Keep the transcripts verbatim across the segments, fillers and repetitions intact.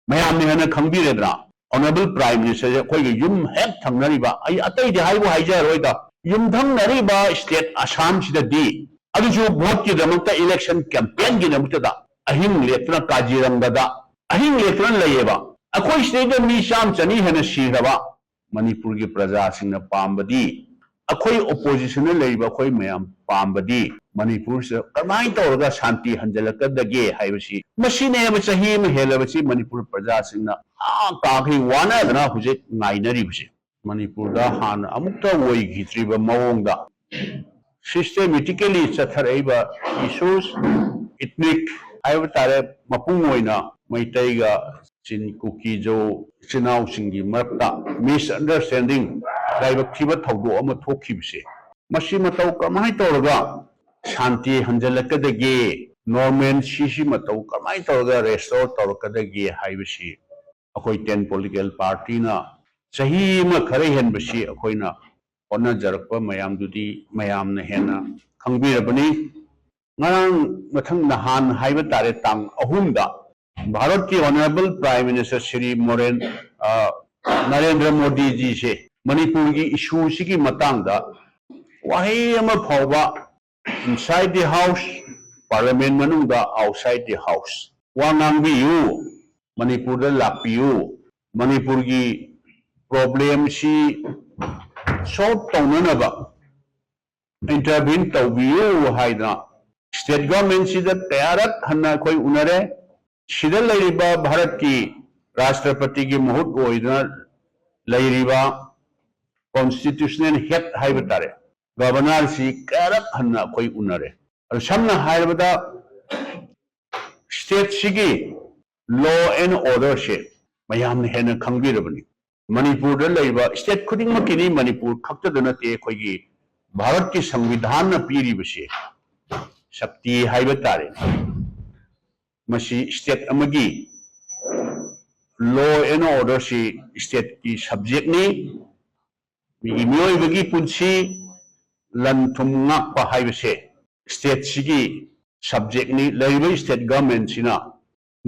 ꯃꯌꯥꯝꯅ ꯍꯦꯟꯅ ꯈꯪꯕꯤꯔꯦꯗꯅ꯫ Honourable Prime Minister ꯁꯦ ꯑꯩꯈꯣꯏꯒ ꯌꯨꯝ ꯍꯦꯛ ꯊꯪꯅꯔꯤꯕ, ꯑꯩ ꯑꯇꯩꯗꯤ ꯍꯥꯏꯕꯨ ꯍꯥꯏꯖꯔꯣꯏꯗ, ꯌꯨꯝꯊꯪꯅꯔꯤꯕ state ꯑꯁꯥꯝꯁꯤꯗꯗꯤ, ꯑꯗꯨꯁꯨ vote ꯀꯤꯗꯃꯛꯇ, election campaign ꯒꯤꯗꯃꯛꯇꯗ ꯑꯍꯤꯡ ꯂꯦꯛꯇꯨꯅ ꯀꯥꯖꯤꯔꯪꯒꯗ ꯑꯍꯤꯡ ꯂꯦꯛꯇꯨꯅ ꯂꯩꯌꯦꯕ꯫ ꯑꯩꯈꯣꯏ ꯁꯤꯗꯩꯗ ꯃꯤ ꯆꯥꯝ ꯆꯅꯤ ꯍꯦꯟꯅ ꯁꯤꯈ꯭ꯔꯕ꯫ ꯃꯅꯤꯄꯨꯔꯒꯤ ꯄ꯭ꯔꯖꯥꯁꯤꯡꯅ ꯄꯥꯝꯕꯗꯤ, ꯑꯩꯈꯣꯏ opposition ꯗ ꯂꯩꯔꯤꯕ ꯑꯩꯈꯣꯏ ꯃꯌꯥꯝ ꯄꯥꯝꯕꯗꯤ, ꯃꯅꯤꯄꯨꯔꯁꯤꯗ ꯀꯃꯥꯏꯅ ꯇꯧꯔꯒ ꯁꯥꯟꯇꯤ ꯍꯟꯖꯤꯜꯂꯛꯀꯗꯒꯦ ꯍꯥꯏꯕꯁꯤ, ꯃꯁꯤꯅꯦꯕ ꯆꯍꯤ ꯑꯃ ꯍꯦꯜꯂꯕꯁꯤ ꯃꯅꯤꯄꯨꯔ ꯄ꯭ꯔꯖꯥꯁꯤꯡꯅ ꯑꯥ ꯀꯥꯈꯩ ꯋꯥꯅꯗꯅ ꯍꯧꯖꯤꯛ ꯉꯥꯏꯅꯔꯤꯕꯁꯦ꯫ ꯃꯅꯤꯄꯨꯔꯗ ꯍꯥꯟꯅ ꯑꯃꯨꯛꯇ ꯑꯣꯏꯈꯤꯗ꯭ꯔꯤꯕ ꯃꯑꯣꯡꯗ systematically ꯆꯠꯊꯔꯛꯏꯕ issues, ethnic ꯍꯥꯏꯕ ꯇꯥꯔꯦ, ꯃꯄꯨꯡ ꯑꯣꯏꯅ ꯃꯩꯇꯩꯒ ꯆꯤꯟ, ꯀꯨꯀꯤ, ꯖꯣ ꯏꯆꯤꯟ ꯏꯅꯥꯎꯁꯤꯡꯒꯤ ꯃꯔꯛꯇ misunderstanding, ꯂꯥꯏꯕꯛ ꯊꯤꯕ ꯊꯧꯗꯣꯛ ꯑꯃ ꯊꯣꯛꯈꯤꯕꯁꯦ, ꯃꯁꯤ ꯃꯇꯧ ꯀꯃꯥꯏꯅ ꯇꯧꯔꯒ ꯁꯥꯟꯇꯤ ꯍꯟꯖꯤꯜꯂꯛꯀꯗꯒꯦ, normalcy ꯁꯤ ꯃꯇꯧ ꯀꯃꯥꯏꯅ ꯇꯧꯔꯒ restore ꯇꯧꯔꯛꯀꯗꯒꯦ ꯍꯥꯏꯕꯁꯤ ꯑꯩꯈꯣꯏ ten political party ꯅ ꯆꯍꯤ ꯑꯃ ꯈꯔ ꯍꯦꯟꯕꯁꯤ ꯑꯩꯈꯣꯏꯅ ꯍꯣꯠꯅꯖꯔꯛꯄ ꯃꯌꯥꯝꯗꯨꯗꯤ ꯃꯌꯥꯝꯅ ꯍꯦꯟꯅ ꯈꯪꯕꯤꯔꯕꯅꯤ꯫ ꯉꯔꯥꯡ ꯃꯊꯪ ꯅꯍꯥꯟ ꯍꯥꯏꯕ ꯇꯥꯔꯦ, ꯇꯥꯡ ꯑꯍꯨꯝꯗ ꯚꯥꯔꯠꯀꯤ Honourable Prime Minister ꯁ꯭ꯔꯤ ꯃꯣꯔꯦꯟ, ꯑ, ꯅꯔꯦꯟꯗ꯭ꯔ ꯃꯣꯗꯤꯖꯤꯁꯦ ꯃꯅꯤꯄꯨꯔꯒꯤ issue ꯁꯤꯒꯤ ꯃꯇꯥꯡꯗ ꯋꯥꯍꯩ ꯑꯃ ꯐꯥꯎꯕ, inside the house, parliament ꯃꯅꯨꯡꯗ, outside the house, ꯋꯥ ꯉꯥꯡꯕꯤꯌꯨ, ꯃꯅꯤꯄꯨꯔꯗ ꯂꯥꯛꯄꯤꯌꯨ, ꯃꯅꯤꯄꯨꯔꯒꯤ problem ꯁꯤ solve ꯇꯧꯅꯅꯕ intervene ꯇꯧꯕꯤꯌꯨ ꯍꯥꯏꯗꯅ state government ꯁꯤꯗ ꯀꯌꯥꯔꯛ ꯍꯟꯅ ꯑꯩꯈꯣꯏ ꯎꯅꯔꯦ꯫ ꯁꯤꯗ ꯂꯩꯔꯤꯕ ꯚꯥꯔꯠꯀꯤ ꯔꯥꯁꯇ꯭ꯔꯄꯇꯤꯒꯤ ꯃꯍꯨꯠ ꯑꯣꯏꯗꯨꯅ ꯂꯩꯔꯤꯕ constitutional head ꯍꯥꯏꯕ ꯇꯥꯔꯦ, governor ꯁꯤ ꯀꯌꯥꯔꯛ ꯍꯟꯅ ꯑꯩꯈꯣꯏ ꯎꯅꯔꯦ꯫ ꯑꯗꯨ ꯁꯝꯅ ꯍꯥꯏꯔꯕꯗ, state ꯁꯤꯒꯤ law and order ꯁꯦ ꯃꯌꯥꯝꯅ ꯍꯦꯟꯅ ꯈꯪꯕꯤꯔꯕꯅꯤ꯫ ꯃꯅꯤꯄꯨꯔꯗ ꯂꯩꯕ state ꯈꯨꯗꯤꯡꯃꯛꯀꯤꯅꯤ, ꯃꯅꯤꯄꯨꯔ ꯈꯛꯇꯗ ꯅꯠꯇꯦ꯫ ꯑꯩꯈꯣꯏꯒꯤ ꯚꯥꯔꯠꯀꯤ ꯁꯪꯕꯤꯙꯥꯟꯅ ꯄꯤꯔꯤꯕꯁꯦ ꯁꯛꯇꯤ ꯍꯥꯏꯕ ꯇꯥꯔꯦ꯫ ꯃꯁꯤ state ꯑꯃꯒꯤ law and order ꯁꯤ state ꯀꯤ subject ꯅꯤ꯫ ꯃꯤꯒꯤ ꯃꯤꯑꯣꯏꯕꯒꯤ ꯄꯨꯟꯁꯤ, ꯂꯟ ꯊꯨꯝ ꯉꯥꯛꯄ ꯍꯥꯏꯕꯁꯦ state ꯁꯤꯒꯤ subject ꯅꯤ꯫ ꯂꯩꯔꯤꯕ state government ꯁꯤꯅ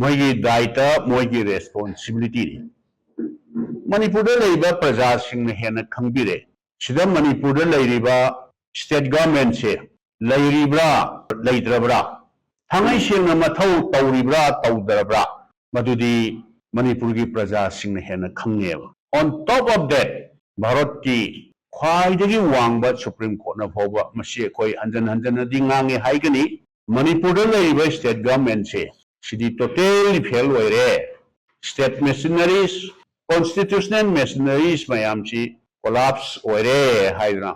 ꯃꯣꯏꯒꯤ ꯗꯥꯏꯇ, ꯃꯣꯏꯒꯤ ꯔꯦꯁꯄꯣꯟꯁꯤꯕꯤꯂꯤꯇꯤꯅꯤ꯫ ꯃꯅꯤꯄꯨꯔꯗ ꯂꯩꯔꯤꯕ ꯄ꯭ꯔꯖꯥꯁꯤꯡꯅ ꯍꯦꯟꯅ ꯈꯪꯕꯤꯔꯦ꯫ ꯁꯤꯗ ꯃꯅꯤꯄꯨꯔꯗ ꯂꯩꯔꯤꯕ ꯁ꯭ꯇꯦꯠ ꯒꯚꯔꯟꯃꯦꯟꯠꯁꯦ ꯂꯩꯔꯤꯕ꯭ꯔꯥ, ꯂꯩꯇ꯭ꯔꯕ꯭ꯔꯥ, ꯊꯥꯡꯉꯩ ꯁꯦꯡꯅ ꯃꯊꯧ ꯇꯧꯔꯤꯕ꯭ꯔꯥ, ꯇꯧꯗ꯭ꯔꯕ꯭ꯔꯥ, ꯃꯗꯨꯗꯤ ꯃꯅꯤꯄꯨꯔꯒꯤ ꯄ꯭ꯔꯖꯥꯁꯤꯡꯅ ꯍꯦꯟꯅ ꯈꯪꯉꯦꯕ꯫ On top of that, ꯚꯥꯔꯠꯀꯤ ꯈ꯭ꯋꯥꯏꯗꯒꯤ ꯋꯥꯡꯕ ꯁꯨꯄ꯭ꯔꯤꯝ ꯀꯣꯔꯠꯅ ꯐꯥꯎꯕ, ꯃꯁꯤ ꯑꯩꯈꯣꯏ ꯍꯟꯖꯟ ꯍꯟꯖꯟꯅꯗꯤ ꯉꯥꯡꯉꯦ ꯍꯥꯏꯒꯅꯤ, ꯃꯅꯤꯄꯨꯔꯗ ꯂꯩꯔꯤꯕ ꯁ꯭ꯇꯦꯠ ꯒꯚꯔꯟꯃꯦꯟꯠꯁꯦ, ꯁꯤꯗꯤ ꯇꯣꯇꯦꯜꯂꯤ ꯐꯦꯜ ꯑꯣꯏꯔꯦ, ꯁ꯭ꯇꯦꯠ ꯃꯦꯁꯤꯅꯔꯤꯁ, ꯀꯣꯟꯁꯇꯤꯇ꯭ꯌꯨꯁꯅꯦꯜ ꯃꯦꯁꯤꯅꯔꯤꯁ ꯃꯌꯥꯝꯁꯤ ꯀꯣꯂꯥꯞꯁ ꯑꯣꯏꯔꯦ ꯍꯥꯏꯗꯅ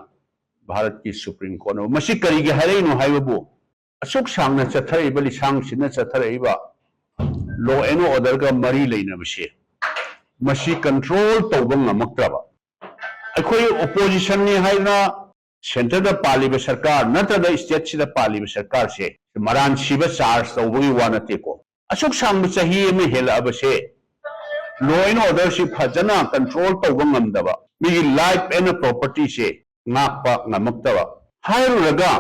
ꯚꯥꯔꯠꯀꯤ ꯁꯨꯄ꯭ꯔꯤꯝ ꯀꯣꯔꯠꯅ꯫ ꯃꯁꯤ ꯀꯔꯤꯒꯤ ꯍꯥꯏꯔꯛꯏꯅꯣ ꯍꯥꯏꯕꯕꯨ, ꯑꯁꯨꯛ ꯁꯥꯡꯅ ꯆꯠꯊꯔꯛꯏꯕ, ꯂꯤꯁꯥꯡ ꯁꯤꯠꯅ ꯆꯠꯊꯔꯛꯏꯕ ꯂꯣ ꯑꯦꯟ ꯑꯣꯔꯗꯔꯒ ꯃꯔꯤ ꯂꯩꯅꯕꯁꯦ, ꯃꯁꯤ ꯀꯟꯇ꯭ꯔꯣꯜ ꯇꯧꯕ ꯉꯝꯃꯛꯇ꯭ꯔꯕ꯫ ꯑꯩꯈꯣꯏ ꯑꯣꯄꯣꯖꯤꯁꯟꯅꯤ ꯍꯥꯏꯗꯅ ꯁꯦꯟꯇꯔꯗ ꯄꯥꯜꯂꯤꯕ ꯁꯔꯀꯥꯔ ꯅꯠꯇ꯭ꯔꯒ ꯁ꯭ꯇꯦꯠꯁꯤꯗ ꯄꯥꯜꯂꯤꯕ ꯁꯔꯀꯥꯔꯁꯦ ꯃꯔꯥꯟ ꯁꯤꯕ ꯆꯥꯔꯖ ꯇꯧꯕꯒꯤ ꯋꯥ ꯅꯠꯇꯦꯀꯣ꯫ ꯑꯁꯨꯛ ꯁꯥꯡꯕ ꯆꯍꯤ ꯑꯃ ꯍꯦꯜꯂꯛꯑꯕꯁꯦ, ꯂꯣ ꯑꯦꯟ ꯑꯣꯔꯗꯔꯁꯤ ꯐꯖꯅ ꯀꯟꯇ꯭ꯔꯣꯜ ꯇꯧꯕ ꯉꯝꯗꯕ, ꯃꯤꯒꯤ ꯂꯥꯏꯐ ꯑꯦꯟ ꯄ꯭ꯔꯣꯄꯔꯇꯤꯁꯦ ꯉꯥꯛꯄ ꯉꯝꯃꯛꯇꯕ ꯍꯥꯏꯔꯨꯔꯒ,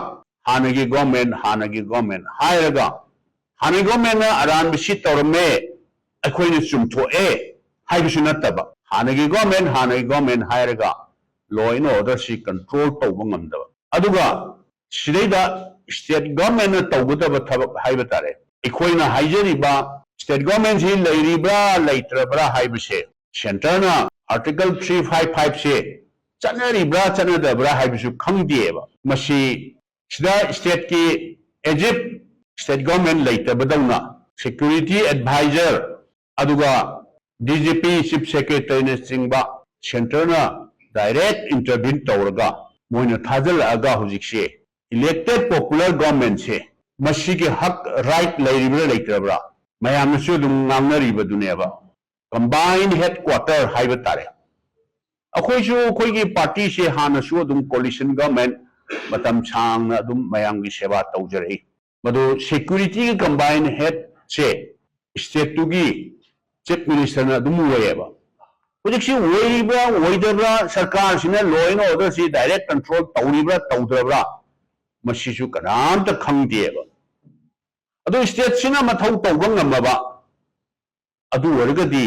ꯍꯥꯟꯅꯒꯤ ꯒꯣꯔꯃꯦꯟ, ꯍꯥꯟꯅꯒꯤ ꯒꯣꯔꯃꯦꯟ ꯍꯥꯏꯔꯒ, ꯍꯥꯟꯅꯒꯤ ꯒꯣꯔꯃꯦꯟꯅ ꯑꯔꯥꯟꯕ ꯁꯤ ꯇꯧꯔꯝꯃꯦ, ꯑꯩꯈꯣꯏꯅ ꯆꯨꯝꯊꯣꯛꯑꯦ ꯍꯥꯏꯕꯁꯨ ꯅꯠꯇꯕ, ꯍꯥꯟꯅꯒꯤ ꯒꯣꯔꯃꯦꯟ, ꯍꯥꯟꯅꯒꯤ ꯒꯣꯔꯃꯦꯟ ꯍꯥꯏꯔꯒ ꯂꯣ ꯑꯦꯟ ꯑꯣꯔꯗꯔꯁꯤ ꯀꯟꯇ꯭ꯔꯣꯜ ꯇꯧꯕ ꯉꯝꯗꯕ꯫ ꯑꯗꯨꯒ ꯁꯤꯗꯩꯗ ꯁ꯭ꯇꯦꯠ ꯒꯣꯔꯃꯦꯟꯅ ꯇꯧꯒꯗꯕ ꯊꯕꯛ ꯍꯥꯏꯕ ꯇꯥꯔꯦ, ꯑꯩꯈꯣꯏꯅ ꯍꯥꯏꯖꯔꯤꯕ ꯁ꯭ꯇꯦꯠ ꯒꯣꯔꯃꯦꯟꯁꯤ ꯂꯩꯔꯤꯕ꯭ꯔꯥ ꯂꯩꯇ꯭ꯔꯕ꯭ꯔꯥ ꯍꯥꯏꯕꯁꯦ, ꯁꯦꯟꯇꯔꯅ ꯑꯥꯔꯇꯤꯀꯜ ꯊ꯭ꯔꯤ ꯐꯥꯏꯚ ꯐꯥꯏꯚꯁꯦ ꯆꯠꯅꯔꯤꯕ꯭ꯔꯥ ꯆꯠꯅꯗꯕ꯭ꯔꯥ ꯍꯥꯏꯕꯁꯨ ꯈꯪꯗꯦꯕ꯫ ꯃꯁꯤ ꯁꯤꯗ ꯁ꯭ꯇꯦꯠꯀꯤ ꯑꯦꯖꯤꯞ ꯁ꯭ꯇꯦꯠ ꯒꯣꯔꯃꯦꯟ ꯂꯩꯇꯕꯗꯧꯅ ꯁꯦꯀ꯭ꯌꯨꯔꯤꯇꯤ ꯑꯦꯗꯚꯥꯏꯖꯔ, ꯑꯗꯨꯒ ꯗꯤ ꯖꯤ ꯄꯤ, ꯆꯤꯐ ꯁꯦꯀ꯭ꯔꯦꯇꯔꯤꯅꯆꯤꯡꯕ ꯁꯦꯟꯇꯔꯅ ꯗꯥꯏꯔꯦꯛ ꯏꯟꯇꯔꯚꯤꯟ ꯇꯧꯔꯒ ꯃꯣꯏꯅ ꯊꯥꯖꯤꯜꯂꯛꯑꯒ ꯍꯧꯖꯤꯛꯁꯦ ꯏꯂꯦꯛꯇꯦꯠ ꯄꯣꯄꯨꯂꯔ ꯒꯣꯔꯃꯦꯟꯁꯦ ꯃꯁꯤꯒꯤ ꯍꯛ, ꯔꯥꯏꯠ ꯂꯩꯔꯤꯕ꯭ꯔꯥ ꯂꯩꯇ꯭ꯔꯕ꯭ꯔꯥ ꯃꯌꯥꯝꯅꯁꯨ ꯑꯗꯨꯝ ꯉꯥꯡꯅꯔꯤꯕꯗꯨꯅꯦꯕ꯫ ꯀꯝꯕꯥꯏꯟ ꯍꯦꯗ ꯀ꯭ꯋꯥꯇꯔ ꯍꯥꯏꯕ ꯇꯥꯔꯦ꯫ ꯑꯩꯈꯣꯏꯁꯨ, ꯑꯩꯈꯣꯏꯒꯤ ꯄꯥꯔꯇꯤꯁꯦ ꯍꯥꯟꯅꯁꯨ ꯑꯗꯨꯝ ꯀꯣꯂꯤꯁꯟ ꯒꯣꯔꯃꯦꯟ ꯃꯇꯝ ꯁꯥꯡꯅ ꯑꯗꯨꯝ ꯃꯌꯥꯝꯒꯤ ꯁꯦꯕꯥ ꯇꯧꯖꯔꯛꯏ꯫ ꯃꯗꯨ ꯁꯦꯀ꯭ꯌꯨꯔꯤꯇꯤꯒꯤ ꯀꯝꯕꯥꯏꯟ ꯍꯦꯗꯁꯦ ꯁ꯭ꯇꯦꯠꯇꯨꯒꯤ ꯆꯤꯐ ꯃꯤꯅꯤꯁꯇꯔꯅ ꯑꯗꯨꯝ ꯑꯣꯏꯌꯦꯕ꯫ ꯍꯧꯖꯤꯛꯁꯤ ꯑꯣꯏꯔꯤꯕ꯭ꯔꯥ ꯑꯣꯏꯗꯕ꯭ꯔꯥ, ꯁꯔꯀꯥꯔꯁꯤꯅ ꯂꯣ ꯑꯦꯟ ꯑꯣꯔꯗꯔꯁꯤ ꯗꯥꯏꯔꯦꯛ ꯀꯟꯇ꯭ꯔꯣꯜ ꯇꯧꯔꯤꯕ꯭ꯔꯥ ꯇꯧꯗ꯭ꯔꯕ꯭ꯔꯥ, ꯃꯁꯤꯁꯨ ꯀꯅꯥꯝꯇ ꯈꯪꯗꯦꯕ꯫ ꯑꯗꯨ ꯁ꯭ꯇꯦꯠꯁꯤꯅ ꯃꯊꯧ ꯇꯧꯕ ꯉꯝꯃꯕ, ꯑꯗꯨ ꯑꯣꯏꯔꯒꯗꯤ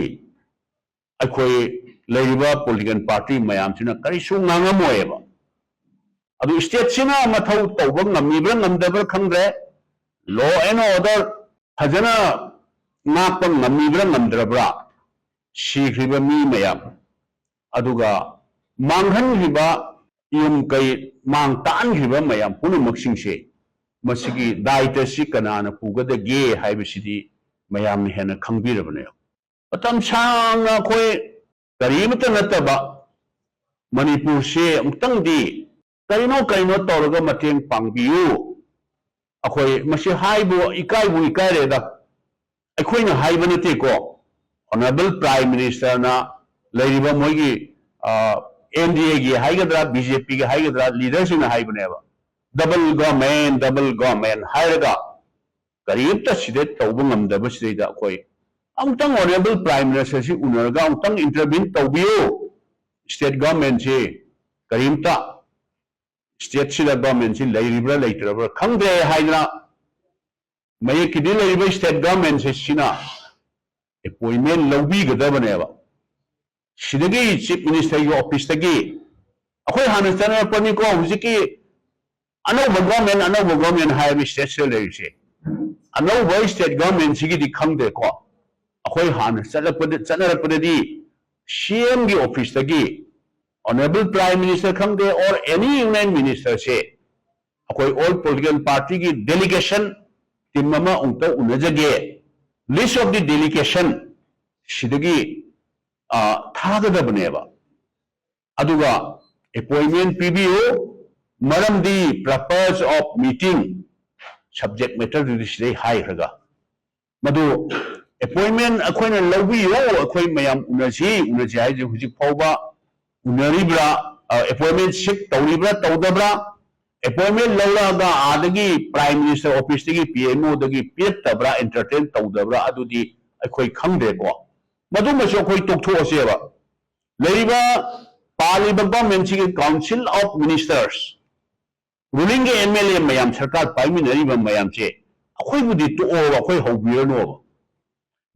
ꯑꯩꯈꯣꯏ ꯂꯩꯔꯤꯕ ꯄꯣꯂꯤꯇꯤꯀꯦꯜ ꯄꯥꯔꯇꯤ ꯃꯌꯥꯝꯁꯤꯅ ꯀꯔꯤꯁꯨ ꯉꯥꯡꯉꯝꯃꯣꯏꯕ꯫ ꯑꯗꯨ ꯁ꯭ꯇꯦꯠꯁꯤꯅ ꯃꯊꯧ ꯇꯧꯕ ꯉꯝꯃꯤꯕ꯭ꯔꯥ ꯉꯝꯗꯕ꯭ꯔꯥ ꯈꯪꯗ꯭ꯔꯦ, law and order ꯐꯖꯅ ꯉꯥꯛꯄ ꯉꯝꯃꯤꯕ꯭ꯔꯥ ꯉꯝꯗ꯭ꯔꯕ꯭ꯔꯥ, ꯁꯤꯈ꯭ꯔꯤꯕ ꯃꯤ ꯃꯌꯥꯝ, ꯑꯗꯨꯒ ꯃꯥꯡꯍꯟꯈ꯭ꯔꯤꯕ ꯌꯨꯝ ꯀꯩ, ꯃꯥꯡ ꯇꯥꯛꯍꯟꯈ꯭ꯔꯤꯕ ꯃꯌꯥꯝ ꯄꯨꯝꯅꯃꯛꯁꯤꯡꯁꯦ, ꯃꯁꯤꯒꯤ ꯗꯥꯏꯇꯁꯤ ꯀꯅꯥꯅ ꯄꯨꯒꯗꯒꯦ ꯍꯥꯏꯕꯁꯤꯗꯤ ꯃꯌꯥꯝꯅ ꯍꯦꯟꯅ ꯈꯪꯕꯤꯔꯕꯅꯦ꯫ ꯃꯇꯝ ꯁꯥꯡꯅ ꯑꯩꯈꯣꯏ ꯀꯔꯤꯃꯠꯇ ꯅꯠꯇꯕ ꯃꯅꯤꯄꯨꯔꯁꯦ ꯑꯃꯨꯛꯇꯪꯗꯤ ꯀꯔꯤꯅꯣ ꯀꯔꯤꯅꯣ ꯇꯧꯔꯒ ꯃꯇꯦꯡ ꯄꯥꯡꯕꯤꯌꯨ꯫ ꯑꯩꯈꯣꯏ ꯃꯁꯤ ꯍꯥꯏꯕꯨ ꯏꯀꯥꯏꯕꯨ ꯏꯀꯥꯏꯔꯦꯗ꯫ ꯑꯩꯈꯣꯏꯅ ꯍꯥꯏꯕ ꯅꯠꯇꯦꯀꯣ, ꯑꯣꯅꯔꯦꯕꯜ ꯄ꯭ꯔꯥꯏꯝ ꯃꯤꯅꯤꯁꯇꯔꯅ ꯂꯩꯔꯤꯕ ꯃꯣꯏꯒꯤ ꯑꯦꯟ ꯗꯤ ꯑꯦꯒꯤ ꯍꯥꯏꯒꯗ꯭ꯔꯥ, ꯕꯤ ꯖꯦ ꯄꯤꯒꯤ ꯍꯥꯏꯒꯗ꯭ꯔꯥ, ꯂꯤꯗꯔꯁꯤꯡꯅ ꯍꯥꯏꯕꯅꯦꯕ, ꯗꯕꯜ ꯒꯣꯔꯃꯦꯟ, ꯗꯕꯜ ꯒꯣꯔꯃꯦꯟ ꯍꯥꯏꯔꯒ ꯀꯔꯤꯝꯇ ꯁꯤꯗ ꯇꯧꯕ ꯉꯝꯗꯕꯁꯤꯗꯩꯗ ꯑꯩꯈꯣꯏ ꯑꯃꯨꯛꯇꯪ ꯑꯣꯅꯔꯦꯕꯜ ꯄ꯭ꯔꯥꯏꯝ ꯃꯤꯅꯤꯁꯇꯔꯁꯤ ꯎꯅꯔꯒ ꯑꯃꯨꯛꯇꯪ ꯏꯟꯇꯔꯚꯤꯟ ꯇꯧꯕꯤꯌꯨ꯫ ꯁ꯭ꯇꯦꯠ ꯒꯣꯔꯃꯦꯟꯁꯤ ꯀꯔꯤꯝꯇ ꯁ꯭ꯇꯦꯠꯁꯤꯗ ꯒꯣꯔꯃꯦꯟꯁꯤ ꯂꯩꯔꯤꯕ꯭ꯔꯥ ꯂꯩꯇ꯭ꯔꯕ꯭ꯔꯥ ꯈꯪꯗ꯭ꯔꯦ ꯍꯥꯏꯗꯅ ꯃꯌꯦꯛꯀꯤꯗꯤ ꯂꯩꯔꯤꯕ ꯁ꯭ꯇꯦꯠ ꯒꯣꯔꯃꯦꯟꯁꯦ ꯁꯤꯅ ꯑꯦꯄꯣꯏꯟꯃꯦꯟ ꯂꯧꯕꯤꯒꯗꯕꯅꯦꯕ꯫ ꯁꯤꯗꯒꯤ ꯆꯤꯐ ꯃꯤꯅꯤꯁꯇꯔꯒꯤ ꯑꯣꯐꯤꯁꯇꯒꯤ ꯑꯩꯈꯣꯏ ꯍꯥꯟꯅ ꯆꯠꯅꯔꯛꯄꯅꯤꯀꯣ꯫ ꯍꯧꯖꯤꯛꯀꯤ ꯑꯅꯧꯕ ꯒꯣꯔꯃꯦꯟ, ꯑꯅꯧꯕ ꯒꯣꯔꯃꯦꯟ ꯍꯥꯏꯔꯤꯕ ꯁ꯭ꯇꯦꯠꯁꯤꯗ ꯂꯩꯔꯤꯁꯦ, ꯑꯅꯧꯕ ꯁ꯭ꯇꯦꯠ ꯒꯣꯔꯃꯦꯟꯁꯤꯒꯤꯗꯤ ꯈꯪꯗ꯭ꯔꯦꯀꯣ꯫ ꯑꯩꯈꯣꯏ ꯍꯥꯟꯅ ꯆꯠꯂꯛꯄꯗ, ꯆꯠꯅꯔꯛꯄꯗꯗꯤ ꯁꯤ ꯑꯦꯝꯒꯤ ꯑꯣꯐꯤꯁꯇꯒꯤ ꯑꯣꯅꯔꯦꯕꯜ ꯄ꯭ꯔꯥꯏꯝ ꯃꯤꯅꯤꯁꯇꯔ ꯈꯪꯗꯦ, ꯑꯣꯔ ꯑꯦꯅꯤ ꯌꯨꯅꯤꯌꯟ ꯃꯤꯅꯤꯁꯇꯔꯁꯦ ꯑꯩꯈꯣꯏ ꯑꯣꯜ ꯄꯣꯂꯤꯇꯤꯀꯦꯜ ꯄꯥꯔꯇꯤꯒꯤ ꯗꯦꯂꯤꯒꯦꯁꯟ ꯇꯤꯝ ꯑꯃ ꯑꯃꯨꯛꯇ ꯎꯅꯖꯒꯦ, ꯂꯤꯁ ꯑꯣꯐ ꯗꯤ ꯗꯦꯂꯤꯒꯦꯁꯟ ꯁꯤꯗꯒꯤ ꯊꯥꯒꯗꯕꯅꯦꯕ꯫ ꯑꯗꯨꯒ ꯑꯦꯄꯣꯏꯟꯃꯦꯟ ꯄꯤꯕꯤꯌꯨ꯫ ꯃꯔꯝꯗꯤ ꯄꯔꯄꯁ ꯑꯣꯐ ꯃꯤꯇꯤꯡ, ꯁꯕꯖꯦꯛ ꯃꯦꯇꯔꯗꯨꯗꯤ ꯁꯤꯗꯩ ꯍꯥꯏꯈ꯭ꯔꯒ, ꯃꯗꯨ ꯑꯦꯄꯣꯏꯟꯃꯦꯟ ꯑꯩꯈꯣꯏꯅ ꯂꯧꯕꯤꯌꯨ, ꯑꯩꯈꯣꯏ ꯃꯌꯥꯝ ꯎꯅꯁꯤ, ꯎꯅꯁꯤ ꯍꯥꯏꯁꯦ ꯍꯧꯖꯤꯛ ꯐꯥꯎꯕ ꯎꯅꯔꯤꯕ꯭ꯔꯥ? ꯑꯦꯄꯣꯏꯟꯃꯦꯟ ꯁꯤꯛ ꯇꯧꯔꯤꯕ꯭ꯔꯥ ꯇꯧꯗꯕ꯭ꯔꯥ? ꯑꯦꯄꯣꯏꯟꯃꯦꯟ ꯂꯧꯔꯛꯑꯒ ꯑꯥꯗꯒꯤ ꯄ꯭ꯔꯥꯏꯝ ꯃꯤꯅꯤꯁꯇꯔ ꯑꯣꯐꯤꯁꯇꯒꯤ, ꯄꯤ ꯑꯦꯝ ꯑꯣꯗꯒꯤ ꯄꯤꯔꯛꯇꯕ꯭ꯔꯥ, ꯑꯦꯟꯇꯔꯇꯦꯟ ꯇꯧꯗꯕ꯭ꯔꯥ, ꯑꯗꯨꯗꯤ ꯑꯩꯈꯣꯏ ꯈꯪꯗ꯭ꯔꯦꯀꯣ꯫ ꯃꯗꯨꯃꯁꯨ ꯑꯩꯈꯣꯏ ꯇꯣꯛꯊꯣꯛꯑꯁꯦꯕ꯫ ꯂꯩꯔꯤꯕ ꯄꯥꯜꯂꯤꯕ ꯒꯣꯔꯃꯦꯟꯁꯤꯒꯤ ꯀꯥꯎꯟꯁꯤꯜ ꯑꯣꯐ ꯃꯤꯅꯤꯁꯇꯔꯁ, ꯔꯨꯂꯤꯡꯒꯤ ꯑꯦꯝ ꯑꯦꯜ ꯑꯦ ꯃꯌꯥꯝ, ꯁꯔꯀꯥꯔ ꯄꯥꯏꯃꯤꯟꯅꯔꯤꯕ ꯃꯌꯥꯝꯁꯦ ꯑꯩꯈꯣꯏꯕꯨꯗꯤ ꯇꯣꯛꯑꯣꯕ, ꯑꯩꯈꯣꯏ ꯍꯧꯕꯤꯔꯅꯣꯕ꯫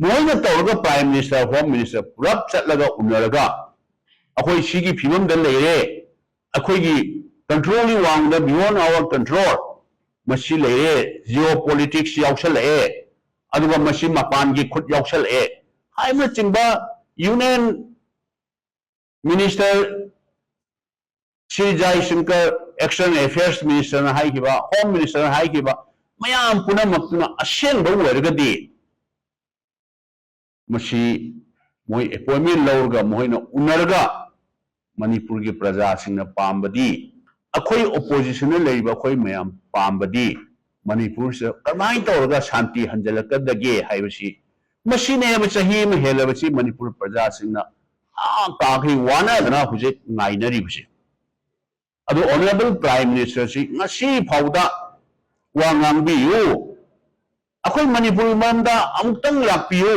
ꯃꯣꯏꯅ ꯇꯧꯔꯒ Prime Minister, Home Minister ꯄꯨꯂꯞ ꯆꯠꯂꯒ ꯎꯅꯔꯒ ꯑꯩꯈꯣꯏ ꯁꯤꯒꯤ ꯐꯤꯕꯝꯗ ꯂꯩꯔꯦ, ꯑꯩꯈꯣꯏꯒꯤ control ꯒꯤ ꯋꯥꯡꯃꯗ, beyond our control ꯃꯁꯤ ꯂꯩꯔꯦ, geo politics ꯌꯥꯎꯁꯜꯂꯛꯑꯦ, ꯑꯗꯨꯒ ꯃꯁꯤ ꯃꯄꯥꯟꯒꯤ ꯈꯨꯠ ꯌꯥꯎꯁꯜꯂꯛꯑꯦ ꯍꯥꯏꯕꯅꯆꯤꯡꯕ Union Minister Shri ꯖꯥꯏꯁꯪꯀꯔ, External Affairs Minister ꯅ ꯍꯥꯏꯈꯤꯕ, Home Minister ꯅ ꯍꯥꯏꯈꯤꯕ ꯃꯌꯥꯝ ꯄꯨꯝꯅꯃꯛꯇꯨꯅ ꯑꯁꯦꯡꯕ ꯑꯣꯏꯔꯒꯗꯤ ꯃꯁꯤ ꯃꯣꯏ appointment ꯂꯧꯔꯒ ꯃꯈꯣꯏꯅ ꯎꯅꯔꯒ ꯃꯅꯤꯄꯨꯔꯒꯤ ꯄ꯭ꯔꯖꯥꯁꯤꯡꯅ ꯄꯥꯝꯕꯗꯤ, ꯑꯩꯈꯣꯏ opposition ꯗ ꯂꯩꯔꯤꯕ ꯑꯩꯈꯣꯏ ꯃꯌꯥꯝ ꯄꯥꯝꯕꯗꯤ ꯃꯅꯤꯄꯨꯔꯁꯤꯗ ꯀꯃꯥꯏꯅ ꯇꯧꯔꯒ ꯁꯥꯟꯇꯤ ꯍꯟꯖꯤꯜꯂꯛꯀꯗꯒꯦ ꯍꯥꯏꯕꯁꯤ, ꯃꯁꯤꯅꯦꯕ ꯆꯍꯤ ꯑꯃ ꯍꯦꯜꯂꯕꯁꯤ ꯃꯅꯤꯄꯨꯔ ꯄ꯭ꯔꯖꯥꯁꯤꯡꯅ ꯑꯥ ꯀꯥꯈꯩ ꯋꯥꯅꯗꯅ ꯍꯧꯖꯤꯛ ꯉꯥꯏꯅꯔꯤꯕꯁꯦ꯫ ꯑꯗꯨ Honourable Prime Minister ꯁꯤ ꯉꯁꯤ ꯐꯥꯎꯗ ꯋꯥ ꯉꯥꯡꯕꯤꯌꯨ, ꯑꯩꯈꯣꯏ ꯃꯅꯤꯄꯨꯔꯒꯤ ꯃꯔꯝꯗ ꯑꯃꯨꯛꯇꯪ ꯂꯥꯛꯄꯤꯌꯨ,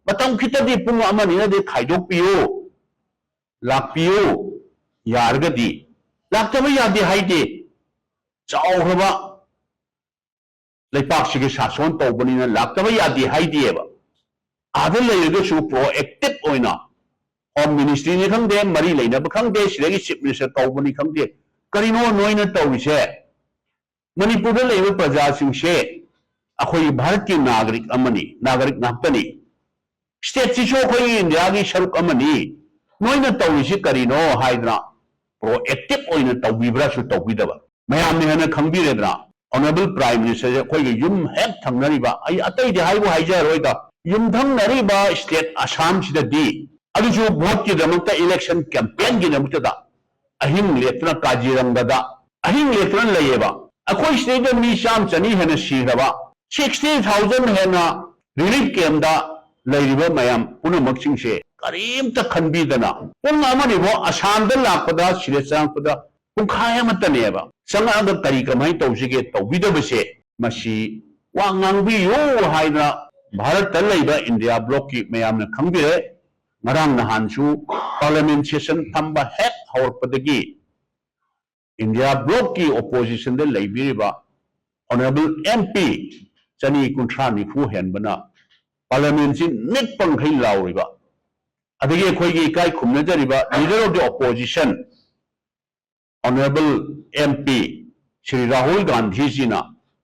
ꯃꯇꯝ ꯈꯤꯇꯗꯤ ꯄꯨꯡ ꯑꯃ ꯑꯅꯤꯅꯗꯤ ꯈꯥꯏꯗꯣꯛꯄꯤꯌꯨ, ꯂꯥꯛꯄꯤꯌꯨ ꯌꯥꯔꯒꯗꯤ꯫ ꯂꯥꯛꯇꯕ ꯌꯥꯗꯦ ꯍꯥꯏꯗꯦ, ꯆꯥꯎꯈ꯭ꯔꯕ ꯂꯩꯄꯥꯛꯁꯤꯒꯤ ꯁꯥꯁꯣꯟ ꯇꯧꯕꯅꯤꯅ ꯂꯥꯛꯇꯕ ꯌꯥꯗꯦ ꯍꯥꯏꯗꯦꯕ꯫ ꯑꯥꯗ ꯂꯩꯔꯒꯁꯨ proactive ꯑꯣꯏꯅ Home Ministry ꯅꯤ ꯈꯪꯗꯦ, ꯃꯔꯤ ꯂꯩꯅꯕ ꯈꯪꯗꯦ, ꯁꯤꯗꯒꯤ Chief Minister ꯀꯧꯕꯅꯤ ꯈꯪꯗꯦ, ꯀꯔꯤꯅꯣ ꯅꯣꯏꯅ ꯇꯧꯔꯤꯁꯦ? ꯃꯅꯤꯄꯨꯔꯗ ꯂꯩꯔꯤꯕ ꯄ꯭ꯔꯖꯥꯁꯤꯡꯁꯦ ꯑꯩꯈꯣꯏꯒꯤ ꯚꯥꯔꯠꯀꯤ ꯅꯥꯒꯔꯤꯛ ꯑꯃꯅꯤ, ꯅꯥꯒꯔꯤꯛ ꯉꯥꯛꯇꯅꯤ꯫ State ꯁꯤꯁꯨ ꯑꯩꯈꯣꯏꯒꯤ ꯏꯟꯗꯤꯌꯥꯒꯤ ꯁꯔꯨꯛ ꯑꯃꯅꯤ꯫ ꯅꯣꯏꯅ ꯇꯧꯔꯤꯁꯤ ꯀꯔꯤꯅꯣ ꯍꯥꯏꯗꯅ proactive ꯑꯣꯏꯅ ꯇꯧꯕꯤꯕ꯭ꯔꯥꯁꯨ ꯇꯧꯕꯤꯗꯕ꯫ ꯃꯌꯥꯝꯅ ꯍꯦꯟꯅ ꯈꯪꯕꯤꯔꯦꯗꯅ, Honourable Prime Minister ꯁꯦ ꯑꯩꯈꯣꯏꯒꯤ ꯌꯨꯝ ꯍꯦꯛ ꯊꯪꯅꯔꯤꯕ, ꯑꯩ ꯑꯇꯩꯗꯤ ꯍꯥꯏꯕꯨ ꯍꯥꯏꯖꯔꯣꯏꯗ, ꯌꯨꯝꯊꯪꯅꯔꯤꯕ state ꯑꯁꯥꯝꯁꯤꯗꯗꯤ, ꯑꯗꯨꯁꯨ vote ꯀꯤꯗꯃꯛꯇ, election campaign ꯒꯤꯗꯃꯛꯇꯗ ꯑꯍꯤꯡ ꯂꯦꯞꯇꯅ ꯀꯥꯖꯤꯔꯪꯒꯗ ꯑꯍꯤꯡ ꯂꯦꯞꯇꯅ ꯂꯩꯌꯦꯕ꯫ ꯑꯩꯈꯣꯏ ꯁꯤꯗꯩꯗ ꯃꯤ ꯆꯥꯝ ꯆꯅꯤ ꯍꯦꯟꯅ ꯁꯤꯈ꯭ꯔꯕ, sixty thousand ꯍꯦꯟꯅ relief camp ꯇ ꯂꯩꯔꯤꯕ ꯃꯌꯥꯝ ꯄꯨꯝꯅꯃꯛꯁꯤꯡꯁꯦ ꯀꯔꯤꯝꯇ ꯈꯟꯕꯤꯗꯅ, ꯄꯨꯡ ꯑꯃꯅꯤꯐꯥꯎ ꯑꯁꯥꯝꯗ ꯂꯥꯛꯄꯗ, ꯁꯤꯗ ꯆꯪꯉꯛꯄꯗ ꯄꯨꯡꯈꯥꯏ ꯑꯃꯠꯇꯅꯦꯕ꯫ ꯆꯪꯉꯛꯑꯒ ꯀꯔꯤ ꯀꯃꯥꯏꯅ ꯇꯧꯁꯤꯒꯦ ꯇꯧꯕꯤꯗꯕꯁꯦ, ꯃꯁꯤ ꯋꯥ ꯉꯥꯡꯕꯤꯌꯨ ꯍꯥꯏꯗꯅ ꯚꯥꯔꯠꯇ ꯂꯩꯕ ꯏꯟꯗꯤꯌꯥ bloc ꯀꯤ ꯃꯌꯥꯝꯅ ꯈꯪꯕꯤꯔꯦ꯫ ꯉꯔꯥꯡ ꯅꯍꯥꯟꯁꯨ parliament session ꯐꯝꯕ ꯍꯦꯛ ꯍꯧꯔꯛꯄꯗꯒꯤ ꯏꯟꯗꯤꯌꯥ bloc ꯀꯤ opposition ꯗ ꯂꯩꯕꯤꯔꯤꯕ Honourable M P ꯆꯅꯤ ꯀꯨꯟꯊ꯭ꯔꯥ ꯅꯤꯐꯨ ꯍꯦꯟꯕꯅ ꯄꯥꯔꯂꯤꯌꯥꯃꯦꯟꯁꯤ ꯅꯤꯛꯄ ꯃꯈꯩ ꯂꯥꯎꯔꯤꯕ, ꯑꯗꯒꯤ ꯑꯩꯈꯣꯏꯒꯤ ꯏꯀꯥꯏ ꯈꯨꯝꯅꯖꯔꯤꯕ leader of the opposition, Honourable M P Shri Rahul ꯒꯥꯟꯙꯤꯖꯤꯅ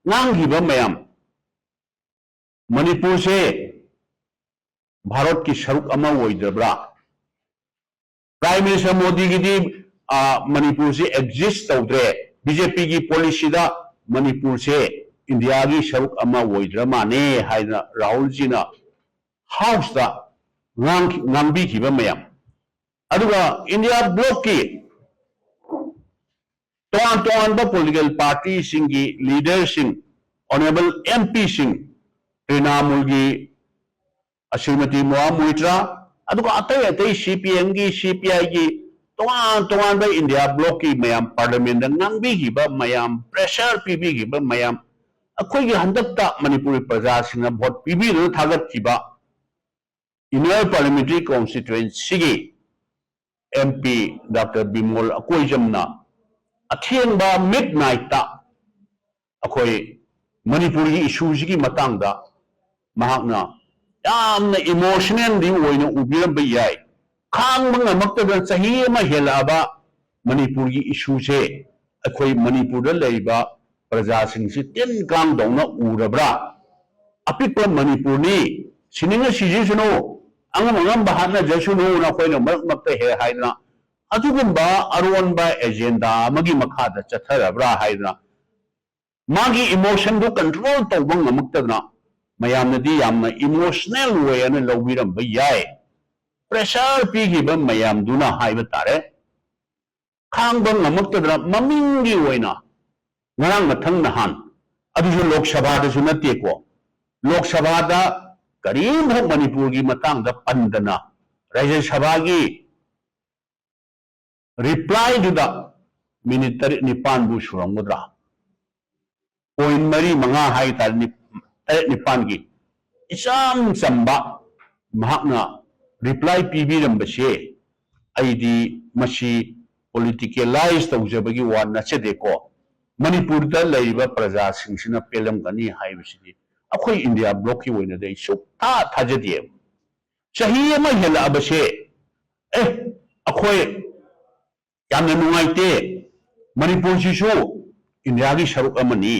ꯉꯥꯡꯈꯤꯕ ꯃꯌꯥꯝ, ꯃꯅꯤꯄꯨꯔꯁꯦ ꯚꯥꯔꯠꯀꯤ ꯁꯔꯨꯛ ꯑꯃ ꯑꯣꯏꯗ꯭ꯔꯕ꯭ꯔꯥ? Prime Minister ꯃꯣꯗꯤꯒꯤꯗꯤ, ꯑ, ꯃꯅꯤꯄꯨꯔꯁꯤ exist ꯇꯧꯗ꯭ꯔꯦ, ꯕꯤ ꯖꯦ ꯄꯤꯒꯤ ꯄꯣꯂꯤꯁꯤꯗ ꯃꯅꯤꯄꯨꯔꯁꯦ ꯏꯟꯗꯤꯌꯥꯒꯤ ꯁꯔꯨꯛ ꯑꯃ ꯑꯣꯏꯗ꯭ꯔ ꯃꯥꯜꯂꯦ ꯍꯥꯏꯗꯅ ꯔꯥꯍꯨꯜꯖꯤꯅ ꯍꯥꯎꯁꯇ ꯉꯥꯡꯈꯤ-, ꯉꯥꯡꯕꯤꯈꯤꯕ ꯃꯌꯥꯝ, ꯑꯗꯨꯒ ꯏꯟꯗꯤꯌꯥ ꯕ꯭ꯂꯣꯛꯀꯤ ꯇꯣꯉꯥꯟ ꯇꯣꯉꯥꯟꯕ ꯄꯣꯂꯤꯇꯤꯀꯦꯜ ꯄꯥꯔꯇꯤꯁꯤꯡꯒꯤ ꯂꯤꯗꯔꯁꯤꯡ, ꯑꯣꯅꯔꯦꯕꯜ ꯑꯦꯝ ꯄꯤꯁꯤꯡ, ꯇ꯭ꯔꯤꯅꯥꯃꯨꯜꯒꯤ ꯁ꯭ꯔꯤꯃꯇꯤ ꯃꯣꯍꯥ ꯃꯣꯏꯇ꯭ꯔꯥ, ꯑꯗꯨꯒ ꯑꯇꯩ ꯑꯇꯩ ꯁꯤ ꯄꯤ ꯑꯦꯝꯒꯤ, ꯁꯤ ꯄꯤ ꯑꯥꯏꯒꯤ, ꯇꯣꯉꯥꯟ ꯇꯣꯉꯥꯟꯕ ꯏꯟꯗꯤꯌꯥ ꯕ꯭ꯂꯣꯛꯀꯤ ꯃꯌꯥꯝ, ꯄꯥꯔꯂꯤꯌꯥꯃꯦꯟꯗ ꯉꯥꯡꯕꯤꯈꯤꯕ ꯃꯌꯥꯝ, ꯄ꯭ꯔꯦꯁꯔ ꯄꯤꯕꯤꯈꯤꯕ ꯃꯌꯥꯝ, ꯑꯩꯈꯣꯏꯒꯤ ꯍꯟꯗꯛꯇ ꯃꯅꯤꯄꯨꯔꯒꯤ ꯄ꯭ꯔꯖꯥꯁꯤꯡꯅ ꯚꯣꯠ ꯄꯤꯕꯤꯗꯨꯅ ꯊꯥꯒꯠꯈꯤꯕ ꯏꯟꯅꯔ ꯄꯥꯔꯂꯤꯌꯥꯃꯦꯟꯇꯔꯤ ꯀꯣꯟꯁꯇꯤꯇ꯭ꯋꯦꯟꯁꯤꯒꯤ ꯑꯦꯝ ꯄꯤ ꯗꯥꯛꯇꯔ ꯕꯤꯃꯣꯜ ꯑꯀꯣꯏꯖꯝꯅ ꯑꯊꯦꯡꯕ ꯃꯤꯗ ꯅꯥꯏꯠꯇ ꯑꯩꯈꯣꯏ ꯃꯅꯤꯄꯨꯔꯒꯤ ꯏꯁꯨꯁꯤꯒꯤ ꯃꯇꯥꯡꯗ ꯃꯍꯥꯛꯅ ꯌꯥꯝꯅ ꯏꯃꯣꯁꯅꯦꯜꯂꯤ ꯑꯣꯏꯅ ꯎꯕꯤꯔꯝꯕ ꯌꯥꯏ꯫ ꯈꯥꯡꯕ ꯉꯝꯃꯛꯇꯗꯅ ꯆꯍꯤ ꯑꯃ ꯍꯦꯜꯂꯛꯑꯕ ꯃꯅꯤꯄꯨꯔꯒꯤ ꯏꯁꯨꯁꯦ ꯑꯩꯈꯣꯏ ꯃꯅꯤꯄꯨꯔꯗ ꯂꯩꯔꯤꯕ ꯄ꯭ꯔꯖꯥꯁꯤꯡꯁꯤ ꯇꯤꯟ ꯀꯥꯡꯗꯧꯅ ꯎꯔꯕ꯭ꯔꯥ? ꯑꯄꯤꯛꯄ ꯃꯅꯤꯄꯨꯔꯅꯤ, ꯁꯤꯅꯤꯡꯉ ꯁꯤꯖꯁꯅꯨ, ꯑꯉꯝ ꯑꯉꯝꯕ ꯍꯥꯠꯅꯖꯁꯅꯨꯅ ꯑꯩꯈꯣꯏꯅ ꯃꯔꯛ ꯃꯔꯛꯇ ꯍꯦꯛ ꯍꯥꯏꯗꯅ, ꯑꯗꯨꯒꯨꯝꯕ ꯑꯔꯣꯟꯕ ꯑꯦꯖꯦꯟꯗꯥ ꯑꯃꯒꯤ ꯃꯈꯥꯗ ꯆꯠꯊꯔꯕ꯭ꯔꯥ ꯍꯥꯏꯗꯅ, ꯃꯥꯒꯤ ꯏꯃꯣꯁꯟꯗꯨ ꯀꯟꯇ꯭ꯔꯣꯜ ꯇꯧꯕ ꯉꯝꯃꯛꯇꯗꯅ ꯃꯌꯥꯝꯅꯗꯤ ꯌꯥꯝꯅ ꯏꯃꯣꯁꯅꯦꯜ ꯑꯣꯏ ꯍꯥꯏꯅ ꯂꯧꯕꯤꯔꯝꯕ ꯌꯥꯏ꯫ ꯄ꯭ꯔꯦꯁꯔ ꯄꯤꯈꯤꯕ ꯃꯌꯥꯝꯗꯨꯅ ꯍꯥꯏꯕ ꯇꯥꯔꯦ꯫ ꯈꯥꯡꯕ ꯉꯝꯃꯛꯇꯗꯅ ꯃꯃꯤꯡꯒꯤ ꯑꯣꯏꯅ ꯉꯔꯥꯡ ꯃꯊꯪ ꯅꯍꯥꯟ, ꯑꯗꯨꯁꯨ ꯂꯣꯛ ꯁꯚꯥꯗꯁꯨ ꯅꯠꯇꯦꯀꯣ, ꯂꯣꯛ ꯁꯚꯥꯗ ꯀꯔꯤꯝꯐꯥꯎ ꯃꯅꯤꯄꯨꯔꯒꯤ ꯃꯇꯥꯡꯗ ꯄꯟꯗꯅ ꯔꯥꯖ꯭ꯌ ꯁꯚꯥꯒꯤ ꯔꯤꯄ꯭ꯂꯥꯏꯗꯨꯗ ꯃꯤꯅꯤꯠ ꯇꯔꯦꯠ ꯅꯤꯄꯥꯟꯕꯨ ꯁꯨꯔꯝꯒꯗ꯭ꯔꯥ, ꯄꯣꯏꯟ ꯃꯔꯤ ꯃꯉꯥ ꯍꯥꯏꯇꯥꯔꯦ, ꯅꯤ-, ꯇꯔꯦꯠ ꯅꯤꯄꯥꯟꯒꯤ ꯏꯆꯝ ꯆꯝꯕ ꯃꯍꯥꯛꯅ ꯔꯤꯄ꯭ꯂꯥꯏ ꯄꯤꯕꯤꯔꯝꯕꯁꯦ ꯑꯩꯗꯤ ꯃꯁꯤ ꯄꯣꯂꯤꯇꯤꯀꯦꯂꯥꯏꯁ ꯇꯧꯖꯕꯒꯤ ꯋꯥ ꯅꯠꯆꯗꯦꯀꯣ꯫ ꯃꯅꯤꯄꯨꯔꯗ ꯂꯩꯔꯤꯕ ꯄ꯭ꯔꯖꯥꯁꯤꯡꯁꯤꯅ ꯄꯦꯜꯂꯝꯒꯅꯤ ꯍꯥꯏꯕꯁꯤꯗꯤ ꯑꯩꯈꯣꯏ ꯏꯟꯗꯤꯌꯥ ꯕ꯭ꯂꯣꯛꯀꯤ ꯑꯣꯏꯅꯗꯤ ꯑꯩ ꯁꯨꯛꯊꯥ ꯊꯥꯖꯗꯦꯕ꯫ ꯆꯍꯤ ꯑꯃ ꯍꯦꯜꯂꯛꯑꯕꯁꯦ, ꯑꯦ, ꯑꯩꯈꯣꯏ ꯌꯥꯝꯅ ꯅꯨꯡꯉꯥꯏꯇꯦ, ꯃꯅꯤꯄꯨꯔꯁꯤꯁꯨ ꯏꯟꯗꯤꯌꯥꯒꯤ ꯁꯔꯨꯛ ꯑꯃꯅꯤ,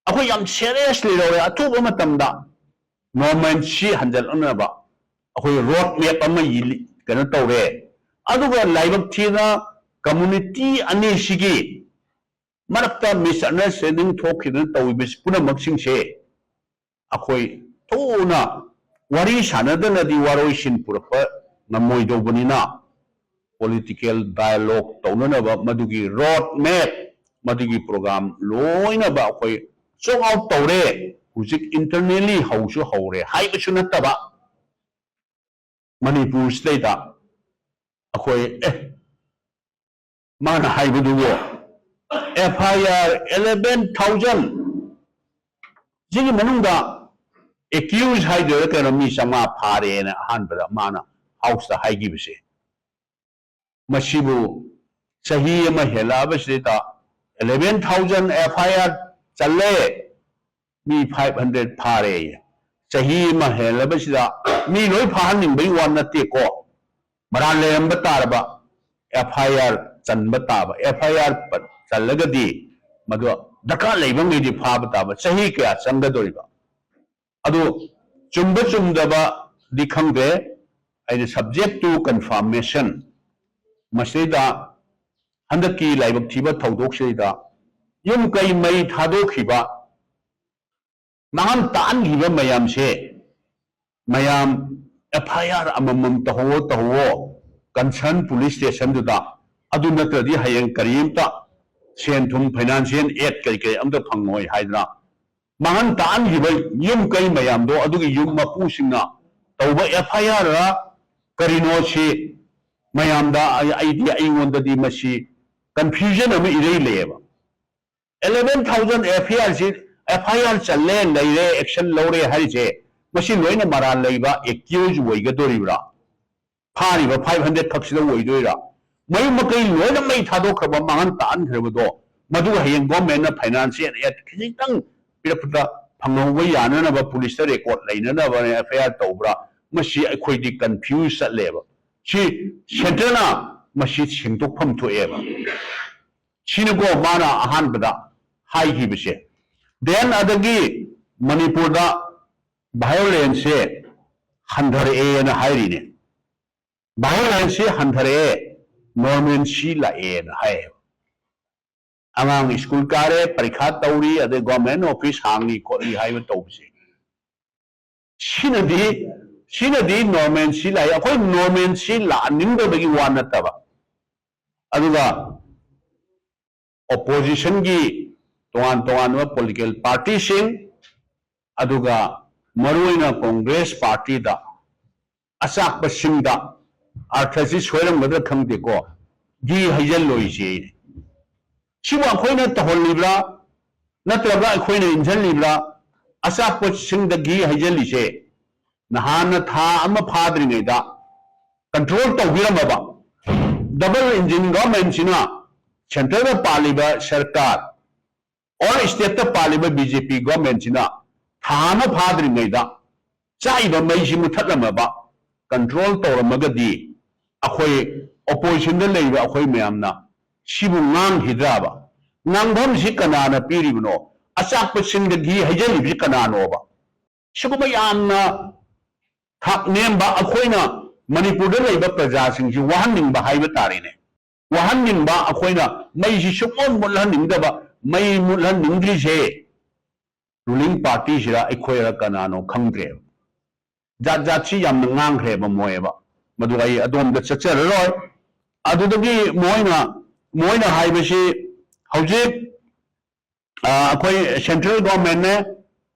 ꯑꯩꯈꯣꯏ ꯌꯥꯝ ꯁꯦꯔꯤꯌꯁꯂꯤ ꯂꯧꯔꯦ, ꯑꯊꯨꯕ ꯃꯇꯝꯗ ꯅꯣꯔꯃꯦꯟꯁꯤ ꯍꯟꯖꯜꯂꯛꯅꯕ ꯑꯩꯈꯣꯏ ꯔꯣꯗ ꯃꯦꯞ ꯑꯃ ꯏ-, ꯀꯩꯅꯣ ꯇꯧꯔꯦ꯫ ꯑꯗꯨꯒ ꯂꯥꯏꯕꯛ ꯊꯤꯅ ꯀꯝꯃꯨꯅꯤꯇꯤ ꯑꯅꯤꯁꯤꯒꯤ ꯃꯔꯛꯇ ꯃꯤꯁꯑꯟꯗꯔꯁꯇꯦꯟꯗꯤꯡ ꯊꯣꯛꯈꯤꯗꯅ ꯇꯧꯔꯤꯕꯁꯤ ꯄꯨꯝꯅꯃꯛꯁꯤꯡꯁꯦ ꯑꯩꯈꯣꯏ ꯊꯨꯅ ꯋꯥꯔꯤ ꯁꯥꯟꯅꯗꯅꯗꯤ ꯋꯥꯔꯣꯏꯁꯤꯟ ꯄꯨꯔꯛꯄ ꯉꯝꯃꯣꯏꯗꯧꯕꯅꯤꯅ, ꯄꯣꯂꯤꯇꯤꯀꯦꯜ ꯗꯥꯏꯂꯣꯒ ꯇꯧꯅꯅꯕ ꯃꯗꯨꯒꯤ ꯔꯣꯗ ꯃꯦꯞ, ꯃꯗꯨꯒꯤ ꯄ꯭ꯔꯣꯒ꯭ꯔꯥꯝ ꯂꯣꯏꯅꯕ ꯑꯩꯈꯣꯏ ꯆꯣꯛ ꯑꯥꯎꯠ ꯇꯧꯔꯦ꯫ ꯍꯧꯖꯤꯛ ꯏꯟꯇꯔꯅꯦꯜꯂꯤ ꯍꯧꯁꯨ ꯍꯧꯔꯦ ꯍꯥꯏꯕꯁꯨ ꯅꯠꯇꯕ, ꯃꯅꯤꯄꯨꯔꯁꯤꯗꯩꯗ ꯑꯩꯈꯣꯏ, ꯑꯦ, ꯃꯥꯅ ꯍꯥꯏꯕꯗꯨꯕꯨ, ꯑꯦꯐ ꯑꯥꯏ ꯑꯥꯔ eleven thousand, ꯁꯤꯒꯤ ꯃꯅꯨꯡꯗ ꯑꯦꯀ꯭ꯌꯨꯖ ꯍꯥꯏꯗꯣꯏꯔꯥ ꯀꯩꯅꯣ, ꯃꯤ ꯆꯥꯝꯃꯉꯥ ꯐꯥꯔꯦꯅ ꯑꯍꯥꯟꯕꯗ ꯃꯥꯅ ꯍꯥꯎꯁꯇ ꯍꯥꯏꯈꯤꯕꯁꯦ, ꯃꯁꯤꯕꯨ ꯆꯍꯤ ꯑꯃ ꯍꯦꯜꯂꯛꯑꯕꯁꯤꯗ eleven thousand ꯑꯦꯐ ꯑꯥꯏ ꯑꯥꯔ ꯆꯜꯂꯦ, ꯃꯤ five hundred ꯐꯥꯔꯦ꯫ ꯆꯍꯤ ꯑꯃ ꯍꯦꯜꯂꯕꯁꯤꯗ ꯃꯤ ꯂꯣꯏ ꯐꯥꯍꯟꯅꯤꯡꯕꯒꯤ ꯋꯥ ꯅꯠꯇꯦꯀꯣ, ꯃꯔꯥꯜ ꯂꯩꯔꯝꯕ ꯇꯥꯔꯕ, ꯑꯦꯐ ꯑꯥꯏ ꯑꯥꯔ ꯆꯟꯕ ꯇꯥꯕ꯫ ꯑꯦꯐ ꯑꯥꯏ ꯑꯥꯔ ꯆꯜꯂꯒꯗꯤ ꯃꯗꯨ ꯗꯔꯀꯥꯔ ꯂꯩꯕꯉꯩꯗꯤ ꯐꯥꯕ ꯇꯥꯕ꯫ ꯆꯍꯤ ꯀꯌꯥ ꯆꯪꯒꯗꯧꯔꯤꯕ? ꯑꯗꯨ ꯆꯨꯝꯕ ꯆꯨꯝꯗꯕꯗꯤ ꯈꯪꯗꯦ꯫ ꯑꯩꯅ subject to confirmation, ꯃꯁꯤꯗ ꯍꯟꯗꯛꯀꯤ ꯂꯥꯏꯕꯛ ꯊꯤꯕ ꯊꯧꯗꯣꯛꯁꯤꯗ ꯌꯨꯝ ꯀꯩ ꯃꯩ ꯊꯥꯗꯣꯛꯈꯤꯕ, ꯃꯥꯡꯍꯟ ꯇꯥꯛꯍꯟꯈꯤꯕ ꯃꯌꯥꯝꯁꯦ, ꯃꯌꯥꯝ ꯑꯦꯐ ꯑꯥꯏ ꯑꯥꯔ ꯑꯃꯃꯝ ꯇꯧꯍꯧꯋꯣ, ꯇꯧꯍꯧꯋꯣ, ꯀꯟꯁꯔꯟ ꯄꯨꯂꯤꯁ ꯁ꯭ꯇꯦꯁꯟꯗꯨꯗ꯫ ꯑꯗꯨ ꯅꯠꯇ꯭ꯔꯗꯤ ꯍꯌꯦꯡ ꯀꯔꯤꯝꯇ ꯁꯦꯟ ꯊꯨꯝ, ꯐꯥꯏꯅꯥꯟꯁꯤꯌꯦꯜ ꯑꯦꯗ ꯀꯔꯤ ꯀꯔꯤ ꯑꯝꯇ ꯐꯪꯉꯣꯏ ꯍꯥꯏꯗꯅ ꯃꯥꯡꯍꯟ ꯇꯥꯛꯍꯟꯈꯤꯕ ꯌꯨꯝ ꯀꯩ ꯃꯌꯥꯝꯗꯣ, ꯑꯗꯨꯒꯤ ꯌꯨꯝ ꯃꯄꯨꯁꯤꯡꯅ ꯇꯧꯕ ꯑꯦꯐ ꯑꯥꯏ ꯑꯥꯔ ꯔ ꯀꯔꯤꯅꯣ ꯁꯤ ꯃꯌꯥꯝꯗ, ꯑꯩ-, ꯑꯩꯗꯤ, ꯑꯩꯉꯣꯟꯗꯗꯤ ꯃꯁꯤ ꯀꯟꯐ꯭ꯌꯨꯖꯟ ꯑꯃ ꯏꯔꯩ ꯂꯩꯌꯦꯕ꯫ Eleven thousand ꯑꯦꯐ ꯑꯥꯏ ꯑꯥꯔ ꯁꯤ, ꯑꯦꯐ ꯑꯥꯏ ꯑꯥꯔ ꯆꯜꯂꯦ, ꯂꯩꯔꯦ, ꯑꯦꯛꯁꯟ ꯂꯧꯔꯦ ꯍꯥꯏꯔꯤꯁꯦ, ꯃꯁꯤ ꯂꯣꯏꯅ ꯃꯔꯥꯜ ꯂꯩꯕ ꯑꯦꯀ꯭ꯌꯨꯖ ꯑꯣꯏꯒꯗꯣꯔꯤꯕ꯭ꯔꯥ? ꯐꯥꯔꯤꯕ five hundred ꯈꯛꯁꯤꯗ ꯑꯣꯏꯗꯣꯏꯔꯥ? ꯃꯌꯨꯝ ꯃꯀꯩ ꯂꯣꯏꯅ ꯃꯩ ꯊꯥꯗꯣꯛꯈ꯭ꯔꯕ, ꯃꯥꯡꯍꯟ ꯇꯥꯛꯍꯟꯈ꯭ꯔꯕꯗꯣ, ꯃꯗꯨꯒ ꯍꯌꯦꯡ ꯒꯣꯔꯃꯦꯟꯅ ꯐꯥꯏꯅꯥꯟꯁꯤꯌꯦꯜ ꯑꯦꯗ ꯈꯤꯖꯤꯛꯇꯪ ꯄꯤꯔꯛꯄꯗ ꯐꯪꯍꯧꯕ ꯌꯥꯅꯅꯕ ꯄꯨꯂꯤꯁꯇ ꯔꯦꯀꯣꯔꯠ ꯂꯩꯅꯅꯕꯅꯦ ꯑꯦꯐ ꯑꯥꯏ ꯑꯥꯔ ꯇꯧꯕ꯭ꯔꯥ? ꯃꯁꯤ ꯑꯩꯈꯣꯏꯗꯤ ꯀꯟꯐ꯭ꯌꯨꯁ ꯆꯠꯂꯦꯕ꯫ ꯁꯤ ꯁꯦꯟꯇꯔꯅ ꯃꯁꯤ ꯁꯦꯡꯗꯣꯛꯐꯝ ꯊꯣꯛꯑꯦꯕ꯫ ꯁꯤꯅꯀꯣ ꯃꯥꯅ ꯑꯍꯥꯟꯕꯗ ꯍꯥꯏꯈꯤꯕꯁꯦ꯫ ꯗꯦꯟ ꯑꯗꯒꯤ ꯃꯅꯤꯄꯨꯔꯗ ꯚꯥꯏꯑꯣꯂꯦꯟꯁꯁꯦ ꯍꯟꯊꯔꯛꯑꯦꯅ ꯍꯥꯏꯔꯤꯅꯦ꯫ ꯚꯥꯏꯑꯣꯂꯦꯟꯁꯁꯤ ꯍꯟꯊꯔꯛꯑꯦ, ꯅꯣꯔꯃꯦꯟꯁꯤ ꯂꯥꯛꯑꯦꯅ ꯍꯥꯏꯌꯦꯕ꯫ ꯑꯉꯥꯡ ꯁ꯭ꯀꯨꯜ ꯀꯥꯔꯦ, ꯄꯔꯤꯈꯥ ꯇꯧꯔꯤ, ꯑꯗꯩ ꯒꯣꯔꯃꯦꯟ ꯑꯣꯐꯤꯁ ꯍꯥꯡꯉꯤ ꯈꯣꯠꯂꯤ ꯍꯥꯏꯕ ꯇꯧꯕꯁꯦ, ꯁꯤꯅꯗꯤ ꯁꯤꯅꯗꯤ ꯅꯣꯔꯃꯦꯟꯁꯤ ꯂꯥꯛꯑꯦ꯫ ꯑꯩꯈꯣꯏ ꯅꯣꯔꯃꯦꯟꯁꯤ ꯂꯥꯛꯍꯟꯅꯤꯡꯗꯕꯒꯤ ꯋꯥ ꯅꯠꯇꯕ, ꯑꯗꯨꯒ ꯑꯣꯄꯣꯖꯤꯁꯟꯒꯤ ꯇꯣꯉꯥꯟ ꯇꯣꯉꯥꯟꯕ ꯄꯣꯂꯤꯇꯤꯀꯦꯜ ꯄꯥꯔꯇꯤꯁꯤꯡ, ꯑꯗꯨꯒ ꯃꯔꯨꯑꯣꯏꯅ ꯀꯣꯡꯒ꯭ꯔꯦꯁ ꯄꯥꯔꯇꯤꯗ ꯑꯆꯥꯛꯄꯁꯤꯡꯗ, ꯑꯥꯔꯊꯁꯤ ꯁꯣꯏꯔꯝꯒꯗ꯭ꯔꯥ ꯈꯪꯗꯦꯀꯣ, ꯘꯤ ꯍꯩꯖꯜꯂꯣꯏꯁꯦ꯫ ꯁꯤꯕꯨ ꯑꯩꯈꯣꯏꯅ ꯇꯧꯍꯜꯂꯤꯕ꯭ꯔꯥ, ꯅꯠꯇ꯭ꯔꯒ ꯑꯩꯈꯣꯏꯅ ꯏꯟꯁꯤꯜꯂꯤꯕ꯭ꯔꯥ? ꯑꯆꯥꯛꯄꯁꯤꯡꯗ ꯘꯤ ꯍꯩꯖꯜꯂꯤꯁꯦ ꯅꯍꯥꯟꯅ ꯊꯥ ꯑꯃ ꯐꯥꯗ꯭ꯔꯤꯉꯩꯗ ꯀꯟꯇ꯭ꯔꯣꯜ ꯇꯧꯕꯤꯔꯝꯃꯕ ꯗꯕꯜ ꯏꯟꯖꯤꯟ ꯒꯣꯔꯃꯦꯟꯁꯤꯅ, ꯁꯦꯟꯇꯔꯗ ꯄꯥꯜꯂꯤꯕ ꯁꯔꯀꯥꯔ, ꯑꯣꯜ ꯁ꯭ꯇꯦꯠꯇ ꯄꯥꯜꯂꯤꯕ ꯕꯤ ꯖꯦ ꯄꯤ ꯒꯣꯔꯃꯦꯟꯁꯤꯅ ꯊꯥ ꯑꯃ ꯐꯥꯗ꯭ꯔꯤꯉꯩꯗ ꯆꯥꯛꯏꯕ ꯃꯩꯁꯤ ꯃꯨꯊꯠꯂꯝꯃꯕ, ꯀꯟꯇ꯭ꯔꯣꯜ ꯇꯧꯔꯝꯃꯒꯗꯤ ꯑꯩꯈꯣꯏ ꯑꯣꯄꯣꯖꯤꯁꯟꯗ ꯂꯩꯕ ꯑꯩꯈꯣꯏ ꯃꯌꯥꯝꯅ ꯁꯤꯕꯨ ꯉꯥꯡꯈꯤꯗ꯭ꯔꯕ? ꯉꯥꯡꯐꯝꯁꯤ ꯀꯅꯥꯅ ꯄꯤꯔꯤꯕꯅꯣ? ꯑꯆꯥꯛꯄꯁꯤꯡꯗ ꯘꯤ ꯍꯩꯖꯜꯂꯤꯕꯁꯤ ꯀꯅꯥꯅꯣꯕ? ꯁꯤꯒꯨꯝꯕ ꯌꯥꯝꯅ ꯊꯥꯛ ꯅꯦꯝꯕ, ꯑꯩꯈꯣꯏꯅ ꯃꯅꯤꯄꯨꯔꯗ ꯂꯩꯕ ꯄ꯭ꯔꯖꯥꯁꯤꯡꯁꯤ ꯋꯥꯍꯟꯅꯤꯡꯕ ꯍꯥꯏꯕ ꯇꯥꯔꯦꯅꯦ꯫ ꯋꯥꯍꯟꯅꯤꯡꯕ, ꯑꯩꯈꯣꯏꯅ ꯃꯩꯁꯤ ꯁꯨꯡꯃꯨꯠ ꯃꯨꯠꯍꯟꯅꯤꯡꯗꯕ, ꯃꯩ ꯃꯨꯠꯍꯟꯅꯤꯡꯗ꯭ꯔꯤꯁꯦ ꯔꯨꯂꯤꯡ ꯄꯥꯔꯇꯤꯁꯤꯔ ꯑꯩꯈꯣꯏꯔ ꯀꯅꯥꯅꯣ ꯈꯪꯗ꯭ꯔꯦꯕ꯫ ꯖꯥꯠ ꯖꯥꯠꯁꯤ ꯌꯥꯝꯅ ꯉꯥꯡꯈ꯭ꯔꯦꯕ ꯃꯣꯏꯕ꯫ ꯃꯗꯨ ꯑꯩ ꯑꯗꯣꯝꯗ ꯆꯠꯆꯔꯔꯣꯏ꯫ ꯑꯗꯨꯗꯒꯤ ꯃꯣꯏꯅ, ꯃꯣꯏꯅ ꯍꯥꯏꯕꯁꯤ ꯍꯧꯖꯤꯛ, ꯑ, ꯑꯩꯈꯣꯏ ꯁꯦꯟꯇ꯭ꯔꯦꯜ ꯒꯣꯔꯃꯦꯟꯅꯦ,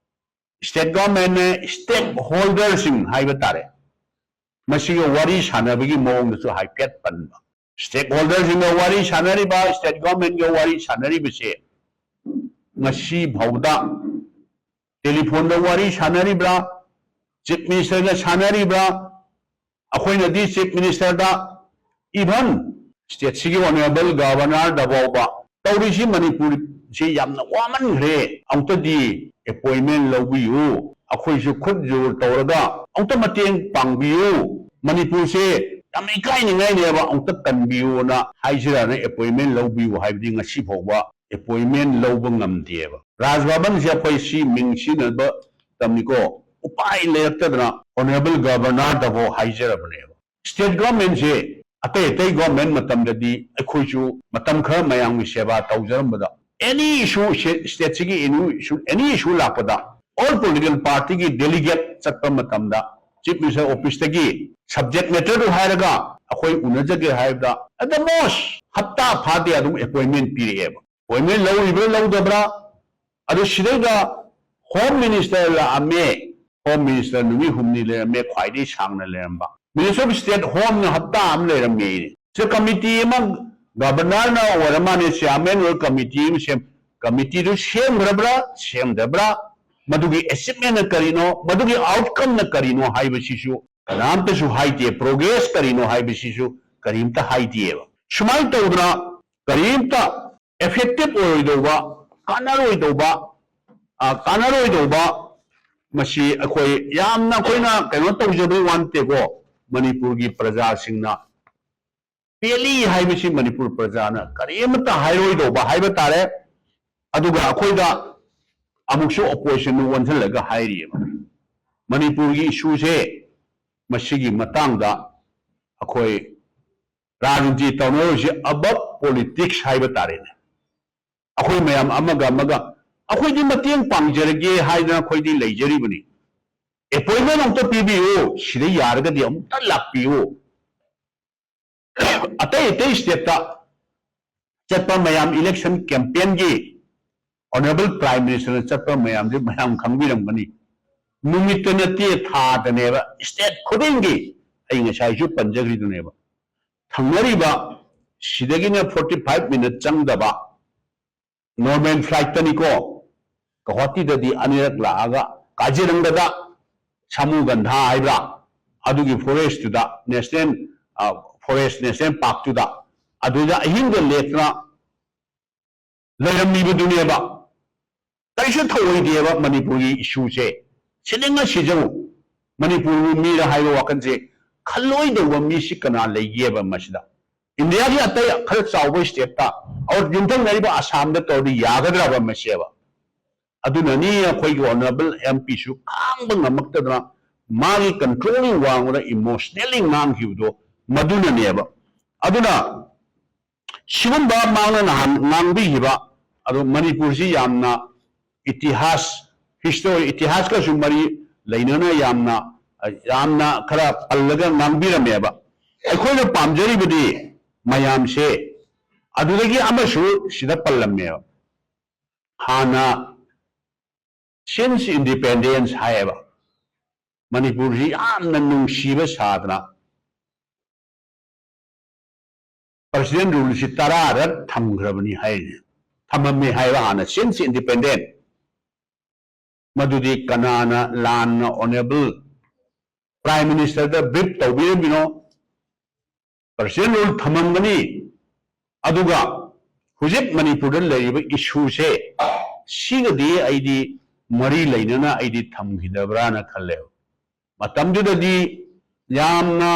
ꯁ꯭ꯇꯦꯠ ꯒꯣꯔꯃꯦꯟꯅꯦ, ꯁ꯭ꯇꯦꯛ ꯍꯣꯜꯗꯔꯁꯤꯡ ꯍꯥꯏꯕ ꯇꯥꯔꯦ, ꯃꯁꯤꯒ ꯋꯥꯔꯤ ꯁꯥꯟꯅꯕꯒꯤ ꯃꯑꯣꯡꯗꯁꯨ ꯍꯥꯏꯐꯦꯠ ꯄꯟꯕ꯫ ꯁ꯭ꯇꯦꯛ ꯍꯣꯜꯗꯔꯁꯤꯡꯒ ꯋꯥꯔꯤ ꯁꯥꯟꯅꯔꯤꯕ, ꯁ꯭ꯇꯦꯠ ꯒꯣꯔꯃꯦꯟꯒ ꯋꯥꯔꯤ ꯁꯥꯟꯅꯔꯤꯕꯁꯦ ꯉꯁꯤ ꯐꯥꯎꯕꯗ ꯇꯦꯂꯤꯐꯣꯟꯗ ꯋꯥꯔꯤ ꯁꯥꯟꯅꯔꯤꯕ꯭ꯔꯥ, ꯆꯤꯐ ꯃꯤꯅꯤꯁꯇꯔꯒ ꯁꯥꯟꯅꯔꯤꯕ꯭ꯔꯥ, ꯑꯩꯈꯣꯏꯅꯗꯤ ꯆꯤꯐ ꯃꯤꯅꯤꯁꯇꯔꯗ, ꯏꯚꯟ ꯁ꯭ꯇꯦꯠꯁꯤꯒꯤ ꯑꯣꯅꯔꯦꯕꯜ ꯒꯚꯔꯅꯔꯗ ꯐꯥꯎꯕ ꯇꯧꯔꯤꯁꯤ ꯃꯅꯤꯄꯨꯔ ꯁꯤ ꯌꯥꯝꯅ ꯋꯥꯃꯟꯈ꯭ꯔꯦ, ꯑꯃꯨꯛꯇꯗꯤ ꯑꯦꯄꯣꯏꯟꯃꯦꯟ ꯂꯧꯕꯤꯌꯨ, ꯑꯩꯈꯣꯏꯁꯨ ꯈꯨꯠ ꯖꯣꯔ ꯇꯧꯔꯒ ꯑꯃꯨꯛꯇ ꯃꯇꯦꯡ ꯄꯥꯡꯕꯤꯌꯨ, ꯃꯅꯤꯄꯨꯔꯁꯦ ꯌꯥꯝꯅ ꯏꯀꯥꯏꯅꯤꯡꯉꯥꯏꯅꯦꯕ, ꯑꯃꯨꯛꯇ ꯀꯟꯕꯤꯌꯨꯅ ꯍꯥꯏꯖꯔꯅ ꯑꯦꯄꯣꯏꯟꯃꯦꯟ ꯂꯧꯕꯤꯌꯨ ꯍꯥꯏꯕꯗꯤ ꯉꯁꯤ ꯐꯥꯎꯕ ꯑꯦꯄꯣꯏꯟꯃꯦꯟ ꯂꯧꯕ ꯉꯝꯗꯦꯕ꯫ ꯔꯥꯖ ꯚꯕꯟꯁꯦ ꯑꯩꯈꯣꯏ ꯁꯤ ꯃꯤꯡ ꯁꯤꯖꯤꯟꯅꯕ ꯃꯇꯝꯅꯤꯀꯣ, ꯎꯄꯥꯏ ꯂꯩꯔꯛꯇꯗꯅ ꯑꯣꯅꯔꯦꯕꯜ ꯒꯚꯔꯅꯔꯗꯐꯥꯎ ꯍꯥꯏꯖꯔꯕꯅꯦꯕ꯫ ꯁ꯭ꯇꯦꯠ ꯒꯣꯔꯃꯦꯟꯁꯦ ꯑꯇꯩ ꯑꯇꯩ ꯒꯣꯔꯃꯦꯟ ꯃꯇꯝꯗꯗꯤ ꯑꯩꯈꯣꯏꯁꯨ ꯃꯇꯝ ꯈꯔ ꯃꯌꯥꯝꯒꯤ ꯁꯦꯕꯥ ꯇꯧꯖꯔꯝꯕꯗ ꯑꯦꯅꯤ ꯏꯁꯨ ꯁ꯭ꯇꯦꯠꯁꯤꯒꯤ ꯑꯦꯅꯤ ꯏꯁꯨ ꯂꯥꯛꯄꯗ ꯑꯣꯜ ꯄꯣꯂꯤꯇꯤꯀꯦꯜ ꯄꯥꯔꯇꯤꯒꯤ ꯗꯦꯂꯤꯒꯦꯠ ꯆꯠꯄ ꯃꯇꯝꯗ ꯆꯤꯐ ꯃꯤꯅꯤꯁꯇꯔ ꯑꯣꯐꯤꯁꯇꯒꯤ ꯁꯕꯖꯦꯛ ꯃꯦꯇꯔꯗꯨ ꯍꯥꯏꯔꯒ ꯑꯩꯈꯣꯏ ꯎꯅꯖꯒꯦ ꯍꯥꯏꯕꯗ at the most ꯍꯞꯇꯥ ꯐꯥꯗꯦ ꯑꯗꯨꯝ ꯑꯦꯄꯣꯏꯟꯃꯦꯟ ꯄꯤꯔꯛꯑꯦꯕ꯫ ꯑꯦꯄꯣꯏꯟꯃꯦꯟ ꯂꯧꯔꯤꯕ꯭ꯔꯥ ꯂꯧꯗꯕ꯭ꯔꯥ? ꯑꯗꯨ ꯁꯤꯗꯩꯗ ꯍꯣꯝ ꯃꯤꯅꯤꯁꯇꯔ ꯂꯥꯛꯑꯝꯃꯦ꯫ ꯍꯣꯝ ꯃꯤꯅꯤꯁꯇꯔ ꯅꯨꯃꯤꯠ ꯍꯨꯝꯅꯤ ꯂꯩꯔꯝꯃꯦ, ꯈ꯭ꯋꯥꯏꯗꯒꯤ ꯁꯥꯡꯅ ꯂꯩꯔꯝꯕ꯫ ꯃꯤꯅꯤꯁꯇꯔ ꯑꯣꯐ ꯁ꯭ꯇꯦꯠ ꯍꯣꯝꯅ ꯍꯞꯇꯥ ꯑꯃ ꯂꯩꯔꯝꯃꯦ꯫ ꯁꯤꯗ ꯀꯃꯤꯇꯤ ꯑꯃ ꯒꯚꯔꯅꯔꯅ ꯑꯣꯏꯔ ꯃꯥꯜꯂꯦ, ꯆꯤꯌꯥꯔꯃꯦꯟ ꯑꯣꯏꯔ ꯀꯃꯤꯇꯤ ꯑꯃ ꯁꯦꯝ, ꯀꯃꯤꯇꯤꯗꯨ ꯁꯦꯝꯈ꯭ꯔꯕ꯭ꯔꯥ ꯁꯦꯝꯗꯕ꯭ꯔꯥ, ꯃꯗꯨꯒꯤ ꯑꯦꯆꯤꯞꯃꯦꯟꯅ ꯀꯔꯤꯅꯣ, ꯃꯗꯨꯒꯤ ꯑꯥꯎꯠꯀꯝꯅ ꯀꯔꯤꯅꯣ ꯍꯥꯏꯕꯁꯤꯁꯨ ꯀꯅꯥꯝꯇꯁꯨ ꯍꯥꯏꯗꯦ, ꯄ꯭ꯔꯣꯒ꯭ꯔꯦꯁ ꯀꯔꯤꯅꯣ ꯍꯥꯏꯕꯁꯤꯁꯨ ꯀꯔꯤꯝꯇ ꯍꯥꯏꯗꯦꯕ꯫ ꯁꯨꯃꯥꯏꯅ ꯇꯧꯗꯅ ꯀꯔꯤꯝꯇ ꯏꯐꯦꯛꯇꯤꯚ ꯑꯣꯏꯔꯣꯏꯗꯧꯕ, ꯀꯥꯟꯅꯔꯣꯏꯗꯧꯕ, ꯑ, ꯀꯥꯟꯅꯔꯣꯏꯗꯧꯕ, ꯃꯁꯤ ꯑꯩꯈꯣꯏ ꯌꯥꯝꯅ ꯑꯩꯈꯣꯏꯅ ꯀꯩꯅꯣ ꯇꯧꯖꯕꯩ ꯋꯥ ꯅꯠꯇꯦꯀꯣ꯫ ꯃꯅꯤꯄꯨꯔꯒꯤ ꯄ꯭ꯔꯖꯥꯁꯤꯡꯅ ꯄꯦꯜꯂꯤ ꯍꯥꯏꯕꯁꯤ ꯃꯅꯤꯄꯨꯔ ꯄ꯭ꯔꯖꯥꯅ ꯀꯔꯤꯃꯇ ꯍꯥꯏꯔꯣꯏꯗꯧꯕ ꯍꯥꯏꯕ ꯇꯥꯔꯦ꯫ ꯑꯗꯨꯒ ꯑꯩꯈꯣꯏꯗ ꯑꯃꯨꯛꯁꯨ ꯑꯣꯄꯣꯖꯤꯁꯟꯗ ꯑꯣꯟꯁꯤꯜꯂꯒ ꯍꯥꯏꯔꯤꯑꯕ꯫ ꯃꯅꯤꯄꯨꯔꯒꯤ ꯏꯁꯨꯁꯦ ꯃꯁꯤꯒꯤ ꯃꯇꯥꯡꯗ ꯑꯩꯈꯣꯏ ꯔꯥꯖꯅꯤꯇꯤ ꯇꯧꯅꯔꯣꯏꯁꯤ ꯑꯕꯞ ꯄꯣꯂꯤꯇꯤꯛꯁ ꯍꯥꯏꯕ ꯇꯥꯔꯦꯅꯦ꯫ ꯑꯩꯈꯣꯏ ꯃꯌꯥꯝ ꯑꯃꯒ ꯑꯃꯒ ꯑꯩꯈꯣꯏꯗꯤ ꯃꯇꯦꯡ ꯄꯥꯡꯖꯔꯒꯦ ꯍꯥꯏꯗꯅ ꯑꯩꯈꯣꯏꯗꯤ ꯂꯩꯖꯔꯤꯕꯅꯤ꯫ ꯑꯦꯄꯣꯏꯟꯃꯦꯟ ꯑꯃꯨꯛꯇ ꯄꯤꯕꯤꯌꯨ, ꯁꯤꯗ ꯌꯥꯔꯒꯗꯤ ꯑꯃꯨꯛꯇ ꯂꯥꯛꯄꯤꯌꯨ꯫ ꯑꯇꯩ ꯑꯇꯩ ꯁ꯭ꯇꯦꯠꯇ ꯆꯠꯄ ꯃꯌꯥꯝ, ꯏꯂꯦꯛꯁꯟ ꯀꯦꯝꯄꯦꯟꯒꯤ ꯑꯣꯅꯔꯦꯕꯜ ꯄ꯭ꯔꯥꯏꯝ ꯃꯤꯅꯤꯁꯇꯔꯅ ꯆꯠꯄ ꯃꯌꯥꯝꯁꯦ ꯃꯌꯥꯝ ꯈꯪꯕꯤꯔꯝꯒꯅꯤ꯫ ꯅꯨꯃꯤꯠꯇ ꯅꯠꯇꯦ, ꯊꯥꯗꯅꯦꯕ, ꯁ꯭ꯇꯦꯠ ꯈꯨꯗꯤꯡꯒꯤ꯫ ꯑꯩ ꯉꯁꯥꯏꯁꯨ ꯄꯟꯖꯈ꯭ꯔꯤꯗꯨꯅꯦꯕ꯫ ꯊꯪꯅꯔꯤꯕ ꯁꯤꯗꯒꯤꯅ ꯐꯣꯔꯇꯤ ꯐꯥꯏꯚ ꯃꯤꯅꯠ ꯆꯪꯗꯕ ꯅꯣꯔꯃꯦꯜ ꯐ꯭ꯂꯥꯏꯠꯇꯅꯤꯀꯣ꯫ ꯒꯧꯍꯥꯇꯤꯗꯗꯤ ꯑꯅꯤꯔꯛ ꯂꯥꯛꯑꯒ ꯀꯥꯖꯤꯔꯪꯒꯗ ꯁꯥꯃꯨꯒꯟꯙꯥ ꯍꯥꯏꯕ꯭ꯔꯥ, ꯑꯗꯨꯒꯤ ꯐꯣꯔꯦꯁꯇꯨꯗ, ꯅꯦꯁꯅꯦꯜ, ꯑ, ꯐꯣꯔꯦꯁ ꯅꯦꯁꯅꯦꯜ ꯄꯥꯔꯛꯇꯨꯗ, ꯑꯗꯨꯗ ꯑꯍꯤꯡꯗ ꯂꯦꯛꯇꯅ ꯂꯩꯔꯝꯃꯤꯕꯗꯨꯅꯦꯕ꯫ ꯀꯔꯤꯁꯨ ꯊꯧꯑꯣꯏꯗꯦꯕ ꯃꯅꯤꯄꯨꯔꯒꯤ ꯏꯁꯨꯁꯦ꯫ ꯁꯤꯅꯤꯡꯉ ꯁꯤꯖꯧ, ꯃꯅꯤꯄꯨꯔꯕꯨ ꯃꯤꯔ ꯍꯥꯏꯕ ꯋꯥꯈꯜꯁꯦ ꯈꯜꯂꯣꯏꯗꯧꯕ ꯃꯤꯁꯤ ꯀꯅꯥ ꯂꯩꯒꯦꯕ ꯃꯁꯤꯗ? ꯏꯟꯗꯤꯌꯥꯒꯤ ꯑꯇꯩ ꯈꯔ ꯆꯥꯎꯕ ꯁ꯭ꯇꯦꯠꯇ, ꯑꯣꯔ ꯌꯨꯝꯊꯪꯅꯔꯤꯕ ꯑꯁꯥꯝꯗ ꯇꯧꯔꯗꯤ ꯌꯥꯒꯗ꯭ꯔꯕ ꯃꯁꯦꯕ? ꯑꯗꯨꯅꯅꯤ ꯑꯩꯈꯣꯏꯒꯤ ꯑꯣꯅꯔꯦꯕꯜ ꯑꯦꯝ ꯄꯤꯁꯨ ꯈꯥꯡꯕ ꯉꯝꯃꯛꯇꯗꯅ ꯃꯥꯒꯤ ꯀꯟꯇ꯭ꯔꯣꯜꯒꯤ ꯋꯥꯡꯃꯗ ꯏꯃꯣꯁꯅꯦꯜꯂꯤ ꯉꯥꯡꯈꯤꯕꯗꯣ ꯃꯗꯨꯅꯅꯦꯕ꯫ ꯑꯗꯨꯅ ꯁꯤꯒꯨꯝꯕ ꯃꯥꯅ ꯅꯍꯥꯟ ꯉꯥꯡꯕꯤꯈꯤꯕ, ꯑꯗꯣ ꯃꯅꯤꯄꯨꯔꯁꯤ ꯌꯥꯝꯅ ꯏꯇꯤꯍꯥꯁ, ꯍꯤꯁꯇꯣꯔꯤ, ꯏꯇꯤꯍꯥꯁꯀꯁꯨ ꯃꯔꯤ ꯂꯩꯅꯅ ꯌꯥꯝꯅ, ꯌꯥꯝꯅ ꯈꯔ ꯄꯜꯂꯒ ꯉꯥꯡꯕꯤꯔꯝꯃꯦꯕ꯫ ꯑꯩꯈꯣꯏꯅ ꯄꯥꯝꯖꯔꯤꯕꯗꯤ ꯃꯌꯥꯝꯁꯦ ꯑꯗꯨꯗꯒꯤ ꯑꯃꯁꯨ ꯁꯤꯗ ꯄꯜꯂꯝꯃꯦꯕ꯫ ꯍꯥꯟꯅ since independence ꯍꯥꯏꯌꯦꯕ, ꯃꯅꯤꯄꯨꯔꯁꯤ ꯌꯥꯝꯅ ꯅꯨꯡꯁꯤꯕ ꯁꯥꯗꯅ ꯄ꯭ꯔꯁꯤꯗꯦꯟ ꯔꯨꯜꯁꯤ ꯇꯔꯥꯔꯛ ꯊꯝꯈ꯭ꯔꯕꯅꯤ ꯍꯥꯏꯔꯤꯅꯦ꯫ ꯊꯝꯃꯝꯃꯦ ꯍꯥꯏꯕ ꯍꯥꯟꯅ, since independence꯫ ꯃꯗꯨꯗꯤ ꯀꯅꯥꯅ ꯂꯥꯟꯅ ꯑꯣꯅꯔꯦꯕꯜ ꯄ꯭ꯔꯥꯏꯝ ꯃꯤꯅꯤꯁꯇꯔꯗ ꯕ꯭ꯔꯤꯐ ꯇꯧꯕꯤꯔꯝꯃꯤꯅꯣ? ꯄ꯭ꯔꯁꯤꯗꯦꯟ ꯔꯨꯜ ꯊꯝꯃꯝꯒꯅꯤ꯫ ꯑꯗꯨꯒ ꯍꯧꯖꯤꯛ ꯃꯅꯤꯄꯨꯔꯗ ꯂꯩꯔꯤꯕ ꯏꯁꯨꯁꯦ ꯁꯤꯒꯗꯤ ꯑꯩꯗꯤ ꯃꯔꯤ ꯂꯩꯅꯅ ꯑꯩꯗꯤ ꯊꯝꯈꯤꯗꯕ꯭ꯔꯥꯅ ꯈꯜꯂꯦꯕ꯫ ꯃꯇꯝꯗꯨꯗꯗꯤ ꯌꯥꯝꯅ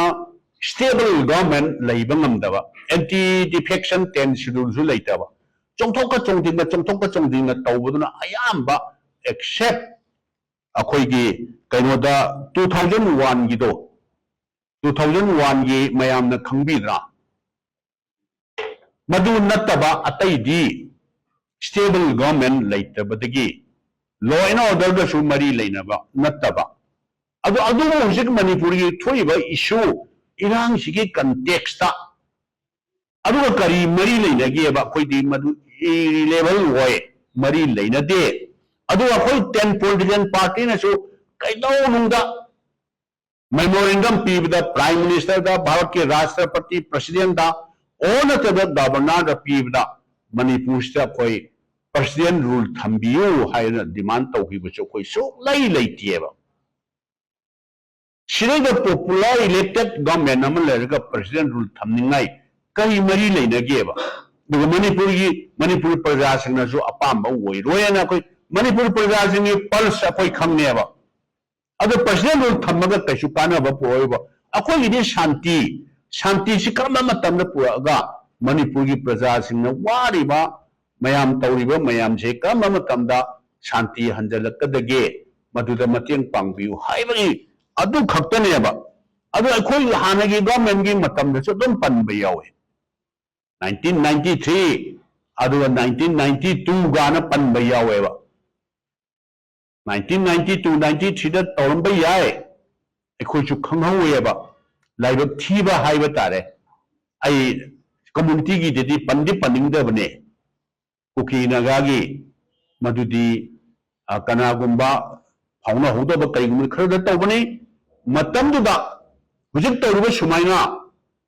ꯁ꯭ꯇꯦꯕꯜ ꯒꯣꯔꯃꯦꯟ ꯂꯩꯕ ꯉꯝꯗꯕ, ꯑꯦꯟꯇꯤ ꯗꯤꯐꯦꯛꯁꯟ ꯇꯦꯟ ꯁꯦꯗꯨꯜꯁꯨ ꯂꯩꯇꯕ, ꯆꯣꯡꯊꯣꯛꯀ ꯆꯣꯡꯊꯤꯡꯒ ꯆꯣꯡꯊꯣꯛꯀ ꯆꯣꯡꯊꯤꯡꯒ ꯇꯧꯕꯗꯨꯅ ꯑꯌꯥꯝꯕ, ꯑꯦꯛꯁꯦꯞ ꯑꯩꯈꯣꯏꯒꯤ ꯀꯩꯅꯣꯗ ꯇꯨ ꯊꯥꯎꯖꯟ ꯋꯥꯟꯒꯤꯗꯣ, ꯇꯨ ꯊꯥꯎꯖꯟ ꯋꯥꯟꯒꯤ ꯃꯌꯥꯝꯅ ꯈꯪꯕꯤꯗ꯭ꯔꯥ? ꯃꯗꯨ ꯅꯠꯇꯕ ꯑꯇꯩꯗꯤ ꯁ꯭ꯇꯦꯕꯜ ꯒꯣꯔꯃꯦꯟ ꯂꯩꯇꯕꯗꯒꯤ ꯂꯣ ꯑꯦꯟ ꯑꯣꯔꯗꯔꯒꯁꯨ ꯃꯔꯤ ꯂꯩꯅꯕ ꯅꯠꯇꯕ꯫ ꯑꯗꯨ, ꯑꯗꯨꯕꯨ ꯍꯧꯖꯤꯛ ꯃꯅꯤꯄꯨꯔꯒꯤ ꯊꯣꯛꯏꯕ ꯏꯁꯨ, ꯏꯔꯥꯡꯁꯤꯒꯤ ꯀꯟꯇꯦꯛꯁꯇ ꯑꯗꯨꯒ ꯀꯔꯤ ꯃꯔꯤ ꯂꯩꯅꯒꯦꯕ? ꯑꯩꯈꯣꯏꯗꯤ ꯃꯗꯨ ꯏꯔꯤꯂꯦꯕꯜ ꯑꯣꯏ, ꯃꯔꯤ ꯂꯩꯅꯗꯦ꯫ ꯑꯗꯨꯒ ꯑꯩꯈꯣꯏ ꯇꯦꯟ ꯄꯣꯂꯤꯇꯤꯀꯦꯜ ꯄꯥꯔꯇꯤꯅꯁꯨ ꯀꯩꯗꯧꯅꯨꯡꯗ ꯃꯦꯃꯣꯔꯦꯟꯗꯝ ꯄꯤꯕꯗ, ꯄ꯭ꯔꯥꯏꯝ ꯃꯤꯅꯤꯁꯇꯔꯗ, ꯚꯥꯔꯠꯀꯤ ꯔꯥꯁꯇ꯭ꯔꯄꯇꯤ, ꯄ꯭ꯔꯁꯤꯗꯦꯟꯗ, ꯑꯣ ꯅꯠꯇ꯭ꯔꯒ ꯒꯕꯔꯅꯔꯗ ꯄꯤꯕꯗ ꯃꯅꯤꯄꯨꯔꯁꯤꯗ ꯑꯩꯈꯣꯏ ꯄ꯭ꯔꯁꯤꯗꯦꯟ ꯔꯨꯜ ꯊꯝꯕꯤꯌꯨ ꯍꯥꯏꯅ ꯗꯤꯃꯥꯟ ꯇꯧꯈꯤꯕꯁꯨ ꯑꯩꯈꯣꯏ ꯁꯨꯛꯂꯩ ꯂꯩꯇꯦꯕ꯫ ꯁꯤꯗꯩꯗ ꯄꯣꯄꯨꯂꯔ ꯏꯂꯦꯛꯇꯦꯠ ꯒꯚꯔꯟꯃꯦꯟ ꯑꯃ ꯂꯩꯔꯒ ꯄ꯭ꯔꯁꯤꯗꯦꯟ ꯔꯨꯜ ꯊꯝꯅꯤꯡꯉꯥꯏ ꯀꯔꯤ ꯃꯔꯤ ꯂꯩꯅꯒꯦꯕ? ꯑꯗꯨꯒ ꯃꯅꯤꯄꯨꯔꯒꯤ, ꯃꯅꯤꯄꯨꯔ ꯄ꯭ꯔꯖꯥꯁꯤꯡꯅꯁꯨ ꯑꯄꯥꯝꯕ ꯑꯣꯏꯔꯣꯏꯅ ꯑꯩꯈꯣꯏ ꯃꯅꯤꯄꯨꯔ ꯄ꯭ꯔꯖꯥꯁꯤꯡꯒꯤ ꯄꯜꯁ ꯑꯩꯈꯣꯏ ꯈꯪꯅꯦꯕ꯫ ꯑꯗꯣ ꯄꯔꯁꯅꯦꯜ ꯔꯨꯜ ꯊꯝꯃꯒ ꯀꯩꯁꯨ ꯀꯥꯟꯅꯕ ꯄꯨꯔꯛꯑꯣꯏꯕ꯫ ꯑꯩꯈꯣꯏꯒꯤꯗꯤ ꯁꯥꯟꯇꯤ, ꯁꯥꯟꯇꯤꯁꯤ ꯀꯔꯝꯕ ꯃꯇꯝꯗ ꯄꯨꯔꯛꯑꯒ ꯃꯅꯤꯄꯨꯔꯒꯤ ꯄ꯭ꯔꯖꯥꯁꯤꯡꯅ ꯋꯥꯔꯤꯕ ꯃꯌꯥꯝ ꯇꯧꯔꯤꯕ ꯃꯌꯥꯝꯁꯦ ꯀꯔꯝꯕ ꯃꯇꯝꯗ ꯁꯥꯟꯇꯤ ꯍꯟꯖꯤꯜꯂꯛꯀꯗꯒꯦ, ꯃꯗꯨꯗ ꯃꯇꯦꯡ ꯄꯥꯡꯕꯤꯌꯨ ꯍꯥꯏꯕꯒꯤ ꯑꯗꯨ ꯈꯛꯇꯅꯦꯕ꯫ ꯑꯗꯣ ꯑꯩꯈꯣꯏ ꯍꯥꯟꯅꯒꯤ ꯒꯚꯔꯟꯃꯦꯟꯒꯤ ꯃꯇꯝꯗꯁꯨ ꯑꯗꯨꯝ ꯄꯟꯕ ꯌꯥꯎꯋꯦ꯫ ꯅꯥꯏꯟꯇꯤꯟ ꯅꯥꯏꯟꯇꯤ ꯊ꯭ꯔꯤ, ꯑꯗꯨꯒ ꯅꯥꯏꯟꯇꯤꯟ ꯅꯥꯏꯟꯇꯤ ꯇꯨ ꯒꯥꯅ ꯄꯟꯕ ꯌꯥꯎꯋꯦꯕ꯫ ꯅꯥꯏꯟꯇꯤꯟ ꯅꯥꯏꯟꯇꯤ ꯇꯨ, ꯅꯥꯏꯟꯇꯤ ꯊ꯭ꯔꯤꯗ ꯇꯧꯔꯝꯕ ꯌꯥꯏ, ꯑꯩꯈꯣꯏꯁꯨ ꯈꯪꯍꯧꯋꯦꯕ꯫ ꯂꯥꯏꯕꯛ ꯊꯤꯕ ꯍꯥꯏꯕ ꯇꯥꯔꯦ꯫ ꯑꯩ ꯀꯝꯃꯨꯅꯤꯇꯤꯒꯤꯗꯗꯤ ꯄꯟꯗꯤ ꯄꯟꯅꯤꯡꯗꯕꯅꯦ, ꯀꯨꯀꯤ ꯅꯥꯒꯥꯒꯤ, ꯃꯗꯨꯗꯤ, ꯑ, ꯀꯅꯥꯒꯨꯝꯕ ꯐꯥꯎꯅꯍꯧꯗꯕ ꯀꯔꯤꯒꯨꯝꯕ ꯈꯔꯗ ꯇꯧꯕꯅꯤ꯫ ꯃꯇꯝꯗꯨꯗ ꯍꯧꯖꯤꯛ ꯇꯧꯔꯤꯕ ꯁꯨꯃꯥꯏꯅ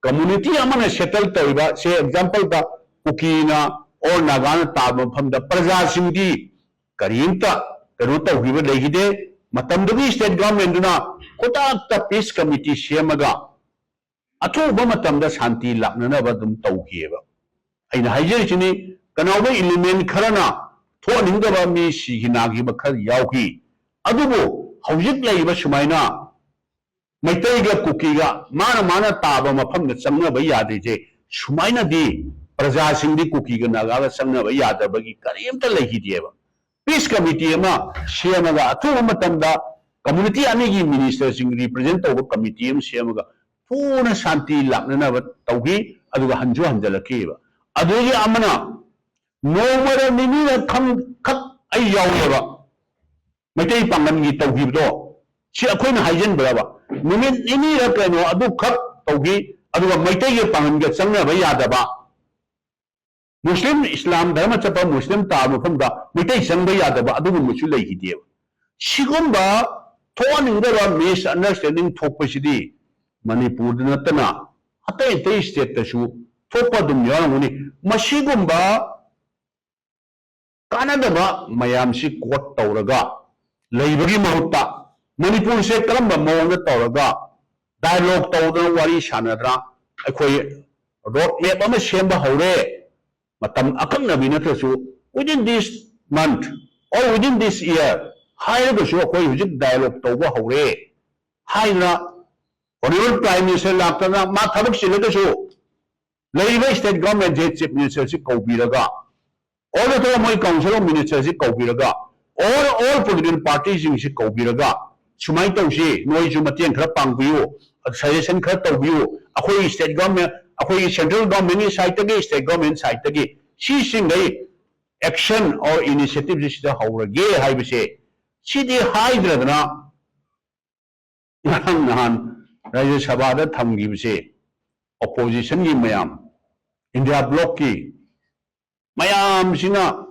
ꯀꯝꯃꯨꯅꯤꯇꯤ ꯑꯃꯅ ꯁꯦꯇꯜ ꯇꯧꯔꯤꯕ, ꯁꯦ ꯑꯦꯛꯖꯥꯝꯄꯜꯗ ꯀꯨꯀꯤꯅ ꯑꯣꯔ ꯅꯥꯒꯥꯅ ꯇꯥꯕ ꯃꯐꯝꯗ ꯄ꯭ꯔꯖꯥꯁꯤꯡꯗꯤ ꯀꯔꯤꯝꯇ ꯀꯩꯅꯣ ꯇꯧꯈꯤꯕ ꯂꯩꯈꯤꯗꯦ꯫ ꯃꯇꯝꯗꯨꯒꯤ ꯁ꯭ꯇꯦꯠ ꯒꯚꯔꯟꯃꯦꯟꯗꯨꯅ ꯈꯨꯗꯛꯇ ꯄꯤꯁ ꯀꯃꯤꯇꯤ ꯁꯦꯝꯃꯒ ꯑꯊꯨꯕ ꯃꯇꯝꯗ ꯁꯥꯟꯇꯤ ꯂꯥꯛꯅꯅꯕ ꯑꯗꯨꯝ ꯇꯧꯈꯤꯑꯕ꯫ ꯑꯩꯅ ꯍꯥꯏꯖꯔꯤꯁꯤꯅꯤ, ꯀꯅꯥꯒꯨꯝꯕ ꯏꯂꯤꯃꯦꯟ ꯈꯔꯅ ꯊꯣꯛꯍꯟꯅꯤꯡꯗꯕ ꯃꯤ ꯁꯤꯈꯤ ꯅꯥꯈꯤꯕ ꯈꯔ ꯌꯥꯎꯈꯤ꯫ ꯑꯗꯨꯕꯨ ꯍꯧꯖꯤꯛ ꯂꯩꯔꯤꯕ ꯁꯨꯃꯥꯏꯅ ꯃꯩꯇꯩꯒ ꯀꯨꯀꯤꯒ ꯃꯥꯅ ꯃꯥꯅ ꯇꯥꯕ ꯃꯐꯝꯗ ꯆꯪꯅꯕ ꯌꯥꯗ꯭ꯔꯤꯁꯦ, ꯁꯨꯃꯥꯏꯅꯗꯤ ꯄ꯭ꯔꯖꯥꯁꯤꯡꯗꯤ ꯀꯨꯀꯤꯒ ꯅꯥꯒꯥꯒ ꯆꯪꯅꯕ ꯌꯥꯗꯕꯒꯤ ꯀꯔꯤꯝꯇ ꯂꯩꯈꯤꯗꯦꯕ꯫ ꯄꯤꯁ ꯀꯃꯤꯇꯤ ꯑꯃ ꯁꯦꯝꯃꯒ ꯑꯊꯨꯕ ꯃꯇꯝꯗ ꯀꯝꯃꯨꯅꯤꯇꯤ ꯑꯅꯤꯒꯤ ꯃꯤꯅꯤꯁꯇꯔꯁꯤꯡ ꯔꯤꯄ꯭ꯔꯖꯦꯟ ꯇꯧꯕ ꯀꯃꯤꯇꯤ ꯑꯃ ꯁꯦꯝꯃꯒ ꯊꯨꯅ ꯁꯥꯟꯇꯤ ꯂꯥꯛꯅꯅꯕ ꯇꯧꯈꯤ꯫ ꯑꯗꯨꯒ ꯍꯟꯁꯨ ꯍꯟꯖꯜꯂꯛꯈꯤꯕ꯫ ꯑꯗꯨꯒꯤ ꯑꯃꯅ ꯅꯣꯡꯃꯗ ꯅꯤꯅꯤꯔꯛ ꯈꯪ-, ꯈꯛ ꯑꯩ ꯌꯥꯎꯋꯦꯕ꯫ ꯃꯩꯇꯩ ꯄꯥꯡꯒꯜꯒꯤ ꯇꯧꯈꯤꯕꯗꯣ, ꯁꯤ ꯑꯩꯈꯣꯏꯅ ꯍꯥꯏꯖꯤꯟꯕ꯭ꯔꯕ? ꯅꯨꯃꯤꯠ ꯅꯤꯅꯤꯔ ꯀꯩꯅꯣ ꯑꯗꯨꯈꯛ ꯇꯧꯈꯤ, ꯑꯗꯨꯒ ꯃꯩꯇꯩꯒ ꯄꯥꯡꯒꯜꯒ ꯆꯪꯅꯕ ꯌꯥꯗꯕ, ꯃꯨꯁꯂꯤꯝ, ꯏꯁꯂꯥꯝ ꯙꯔꯃ ꯆꯠꯄ ꯃꯨꯁꯂꯤꯝ ꯇꯥꯕ ꯃꯐꯝꯗ ꯃꯩꯇꯩ ꯆꯪꯕ ꯌꯥꯗꯕ ꯑꯗꯨꯒꯨꯝꯕꯁꯨ ꯂꯩꯈꯤꯗꯦꯕ꯫ ꯁꯤꯒꯨꯝꯕ ꯊꯣꯛꯍꯟꯅꯤꯡꯗꯕ ꯃꯤꯁꯑꯟꯗꯔꯁꯇꯦꯟꯗꯤꯡ ꯊꯣꯛꯄꯁꯤꯗꯤ ꯃꯅꯤꯄꯨꯔꯗ ꯅꯠꯇꯅ ꯑꯇꯩ ꯑꯇꯩ ꯁ꯭ꯇꯦꯠꯇꯁꯨ ꯊꯣꯛꯄ ꯑꯗꯨꯝ ꯌꯥꯎꯔꯝꯒꯅꯤ꯫ ꯃꯁꯤꯒꯨꯝꯕ ꯀꯥꯟꯅꯗꯕ ꯃꯌꯥꯝꯁꯤ ꯀꯣꯠ ꯇꯧꯔꯒ ꯂꯩꯕꯒꯤ ꯃꯍꯨꯠꯇ ꯃꯅꯤꯄꯨꯔꯁꯦ ꯀꯔꯝꯕ ꯃꯑꯣꯡꯗ ꯇꯧꯔꯒ ꯗꯥꯏꯂꯣꯒ ꯇꯧꯗꯅ ꯋꯥꯔꯤ ꯁꯥꯟꯅꯗꯅ ꯑꯩꯈꯣꯏ ꯔꯣꯗ ꯃꯦꯞ ꯑꯃ ꯁꯦꯝꯕ ꯍꯧꯔꯦ, ꯃꯇꯝ ꯑꯀꯛꯅꯕꯤ ꯅꯠꯇ꯭ꯔꯁꯨ, within this month or within this year ꯍꯥꯏꯔꯒꯁꯨ ꯑꯩꯈꯣꯏ ꯍꯧꯖꯤꯛ dialogue ꯇꯧꯕ ꯍꯧꯔꯦ ꯍꯥꯏꯗꯅ Honourable Prime Minister ꯂꯥꯛꯇꯅ ꯃꯥ ꯊꯕꯛ ꯆꯤꯜꯂꯒꯁꯨ ꯂꯩꯔꯤꯕ state government ꯁꯦ chief minister ꯁꯤ ꯀꯧꯕꯤꯔꯒ, or ꯅꯠꯇ꯭ꯔꯒ ꯃꯣꯏ council of minister ꯁꯤ ꯀꯧꯕꯤꯔꯒ, or all political party ꯁꯤꯡꯁꯤ ꯀꯧꯕꯤꯔꯒ, ꯁꯨꯃꯥꯏꯅ ꯇꯧꯁꯤ, ꯅꯣꯏꯁꯨ ꯃꯇꯦꯡ ꯈꯔ ꯄꯥꯡꯕꯤꯌꯨ, suggestion ꯈꯔ ꯇꯧꯕꯤꯌꯨ, ꯑꯩꯈꯣꯏ state government, ꯑꯩꯈꯣꯏꯒꯤ central government ꯀꯤ side ꯇꯒꯤ, state government side ꯇꯒꯤ ꯁꯤꯁꯤꯡꯈꯩ action or initiative ꯁꯤ ꯁꯤꯗ ꯍꯧꯔꯒꯦ ꯍꯥꯏꯕꯁꯦ, ꯁꯤꯗꯤ ꯍꯥꯏꯗ꯭ꯔꯗꯅ ꯉꯔꯥꯡ ꯅꯍꯥꯟ ꯔꯥꯖ꯭ꯌ ꯁꯚꯥꯗ ꯊꯝꯈꯤꯕꯁꯦ opposition ꯒꯤ ꯃꯌꯥꯝ, India bloc ꯀꯤ ꯃꯌꯥꯝꯁꯤꯅ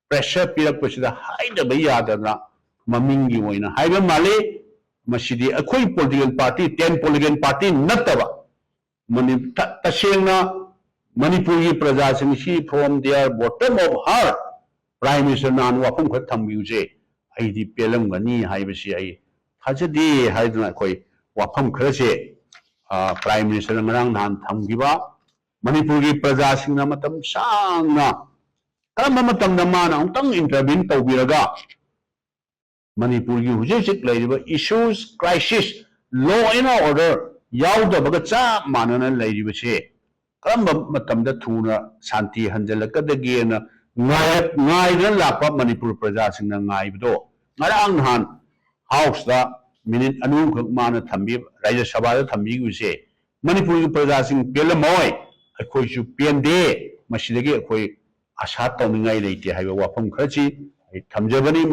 pressure ꯄꯤꯔꯛꯄꯁꯤꯗ ꯍꯥꯏꯗꯕ ꯌꯥꯗꯗꯅ ꯃꯃꯤꯡꯒꯤ ꯑꯣꯏꯅ ꯍꯥꯏꯕ ꯃꯥꯜꯂꯤ꯫ ꯃꯁꯤꯗꯤ ꯑꯩꯈꯣꯏ political party, ten political party ꯅꯠꯇꯕ, ꯃꯅꯤ-, ꯇ-, ꯇꯁꯦꯡꯅ ꯃꯅꯤꯄꯨꯔꯒꯤ ꯄ꯭ꯔꯖꯥꯁꯤꯡꯁꯤ from their bottom of heart Prime Minister ꯅꯍꯥꯟ ꯋꯥꯐꯝ ꯈꯔ ꯊꯝꯕꯤꯕꯁꯦ ꯑꯩꯗꯤ ꯄꯦꯜꯂꯝꯒꯅꯤ ꯍꯥꯏꯕꯁꯤ ꯑꯩ ꯊꯥꯖꯗꯦ ꯍꯥꯏꯗꯅ ꯑꯩꯈꯣꯏ ꯋꯥꯐꯝ ꯈꯔꯁꯦ, ꯑ, Prime Minister ꯅ ꯉꯔꯥꯡ ꯅꯍꯥꯟ ꯊꯝꯈꯤꯕ, ꯃꯅꯤꯄꯨꯔꯒꯤ ꯄ꯭ꯔꯖꯥꯁꯤꯡꯅ ꯃꯇꯝ ꯁꯥꯡꯅ ꯀꯔꯝꯕ ꯃꯇꯝꯗ ꯃꯥꯅ ꯑꯃꯨꯛꯇꯪ intervene ꯇꯧꯕꯤꯔꯒ ꯃꯅꯤꯄꯨꯔꯒꯤ ꯍꯧꯖꯤꯛ ꯍꯧꯖꯤꯛ ꯂꯩꯔꯤꯕ issues, crisis, law and order ꯌꯥꯎꯗꯕꯒ ꯆꯞ ꯃꯥꯟꯅꯅ ꯂꯩꯔꯤꯕꯁꯦ ꯀꯔꯝꯕ ꯃꯇꯝꯗ ꯊꯨꯅ ꯁꯥꯟꯇꯤ ꯍꯟꯖꯤꯜꯂꯛꯀꯗꯒꯦꯅ ꯉꯥꯏꯔ-, ꯉꯥꯏꯗꯨꯅ ꯂꯥꯛꯄ ꯃꯅꯤꯄꯨꯔ ꯄ꯭ꯔꯖꯥꯁꯤꯡꯅ ꯉꯥꯏꯕꯗꯣ ꯉꯔꯥꯡ ꯅꯍꯥꯟ House ꯇ minute ꯑꯅꯤ ꯑꯍꯨꯝꯈꯛ ꯃꯥꯅ ꯊꯝꯕꯤ-, ꯔꯥꯖ꯭ꯌ ꯁꯚꯥꯗ ꯊꯝꯕꯤꯈꯤꯕꯁꯦ ꯃꯅꯤꯄꯨꯔꯒꯤ ꯄ꯭ꯔꯖꯥꯁꯤꯡ ꯄꯦꯜꯂꯝꯃꯣꯏ, ꯑꯩꯈꯣꯏꯁꯨ ꯄꯦꯟꯗꯦ꯫ ꯃꯁꯤꯗꯒꯤ ꯑꯩꯈꯣꯏ ꯑꯥꯁꯥ ꯇꯧꯅꯤꯡꯉꯥꯏ ꯂꯩꯇꯦ ꯍꯥꯏꯕ ꯋꯥꯐꯝ ꯈꯔꯁꯤ ꯑꯩ ꯊꯝꯖꯕꯅꯤ꯫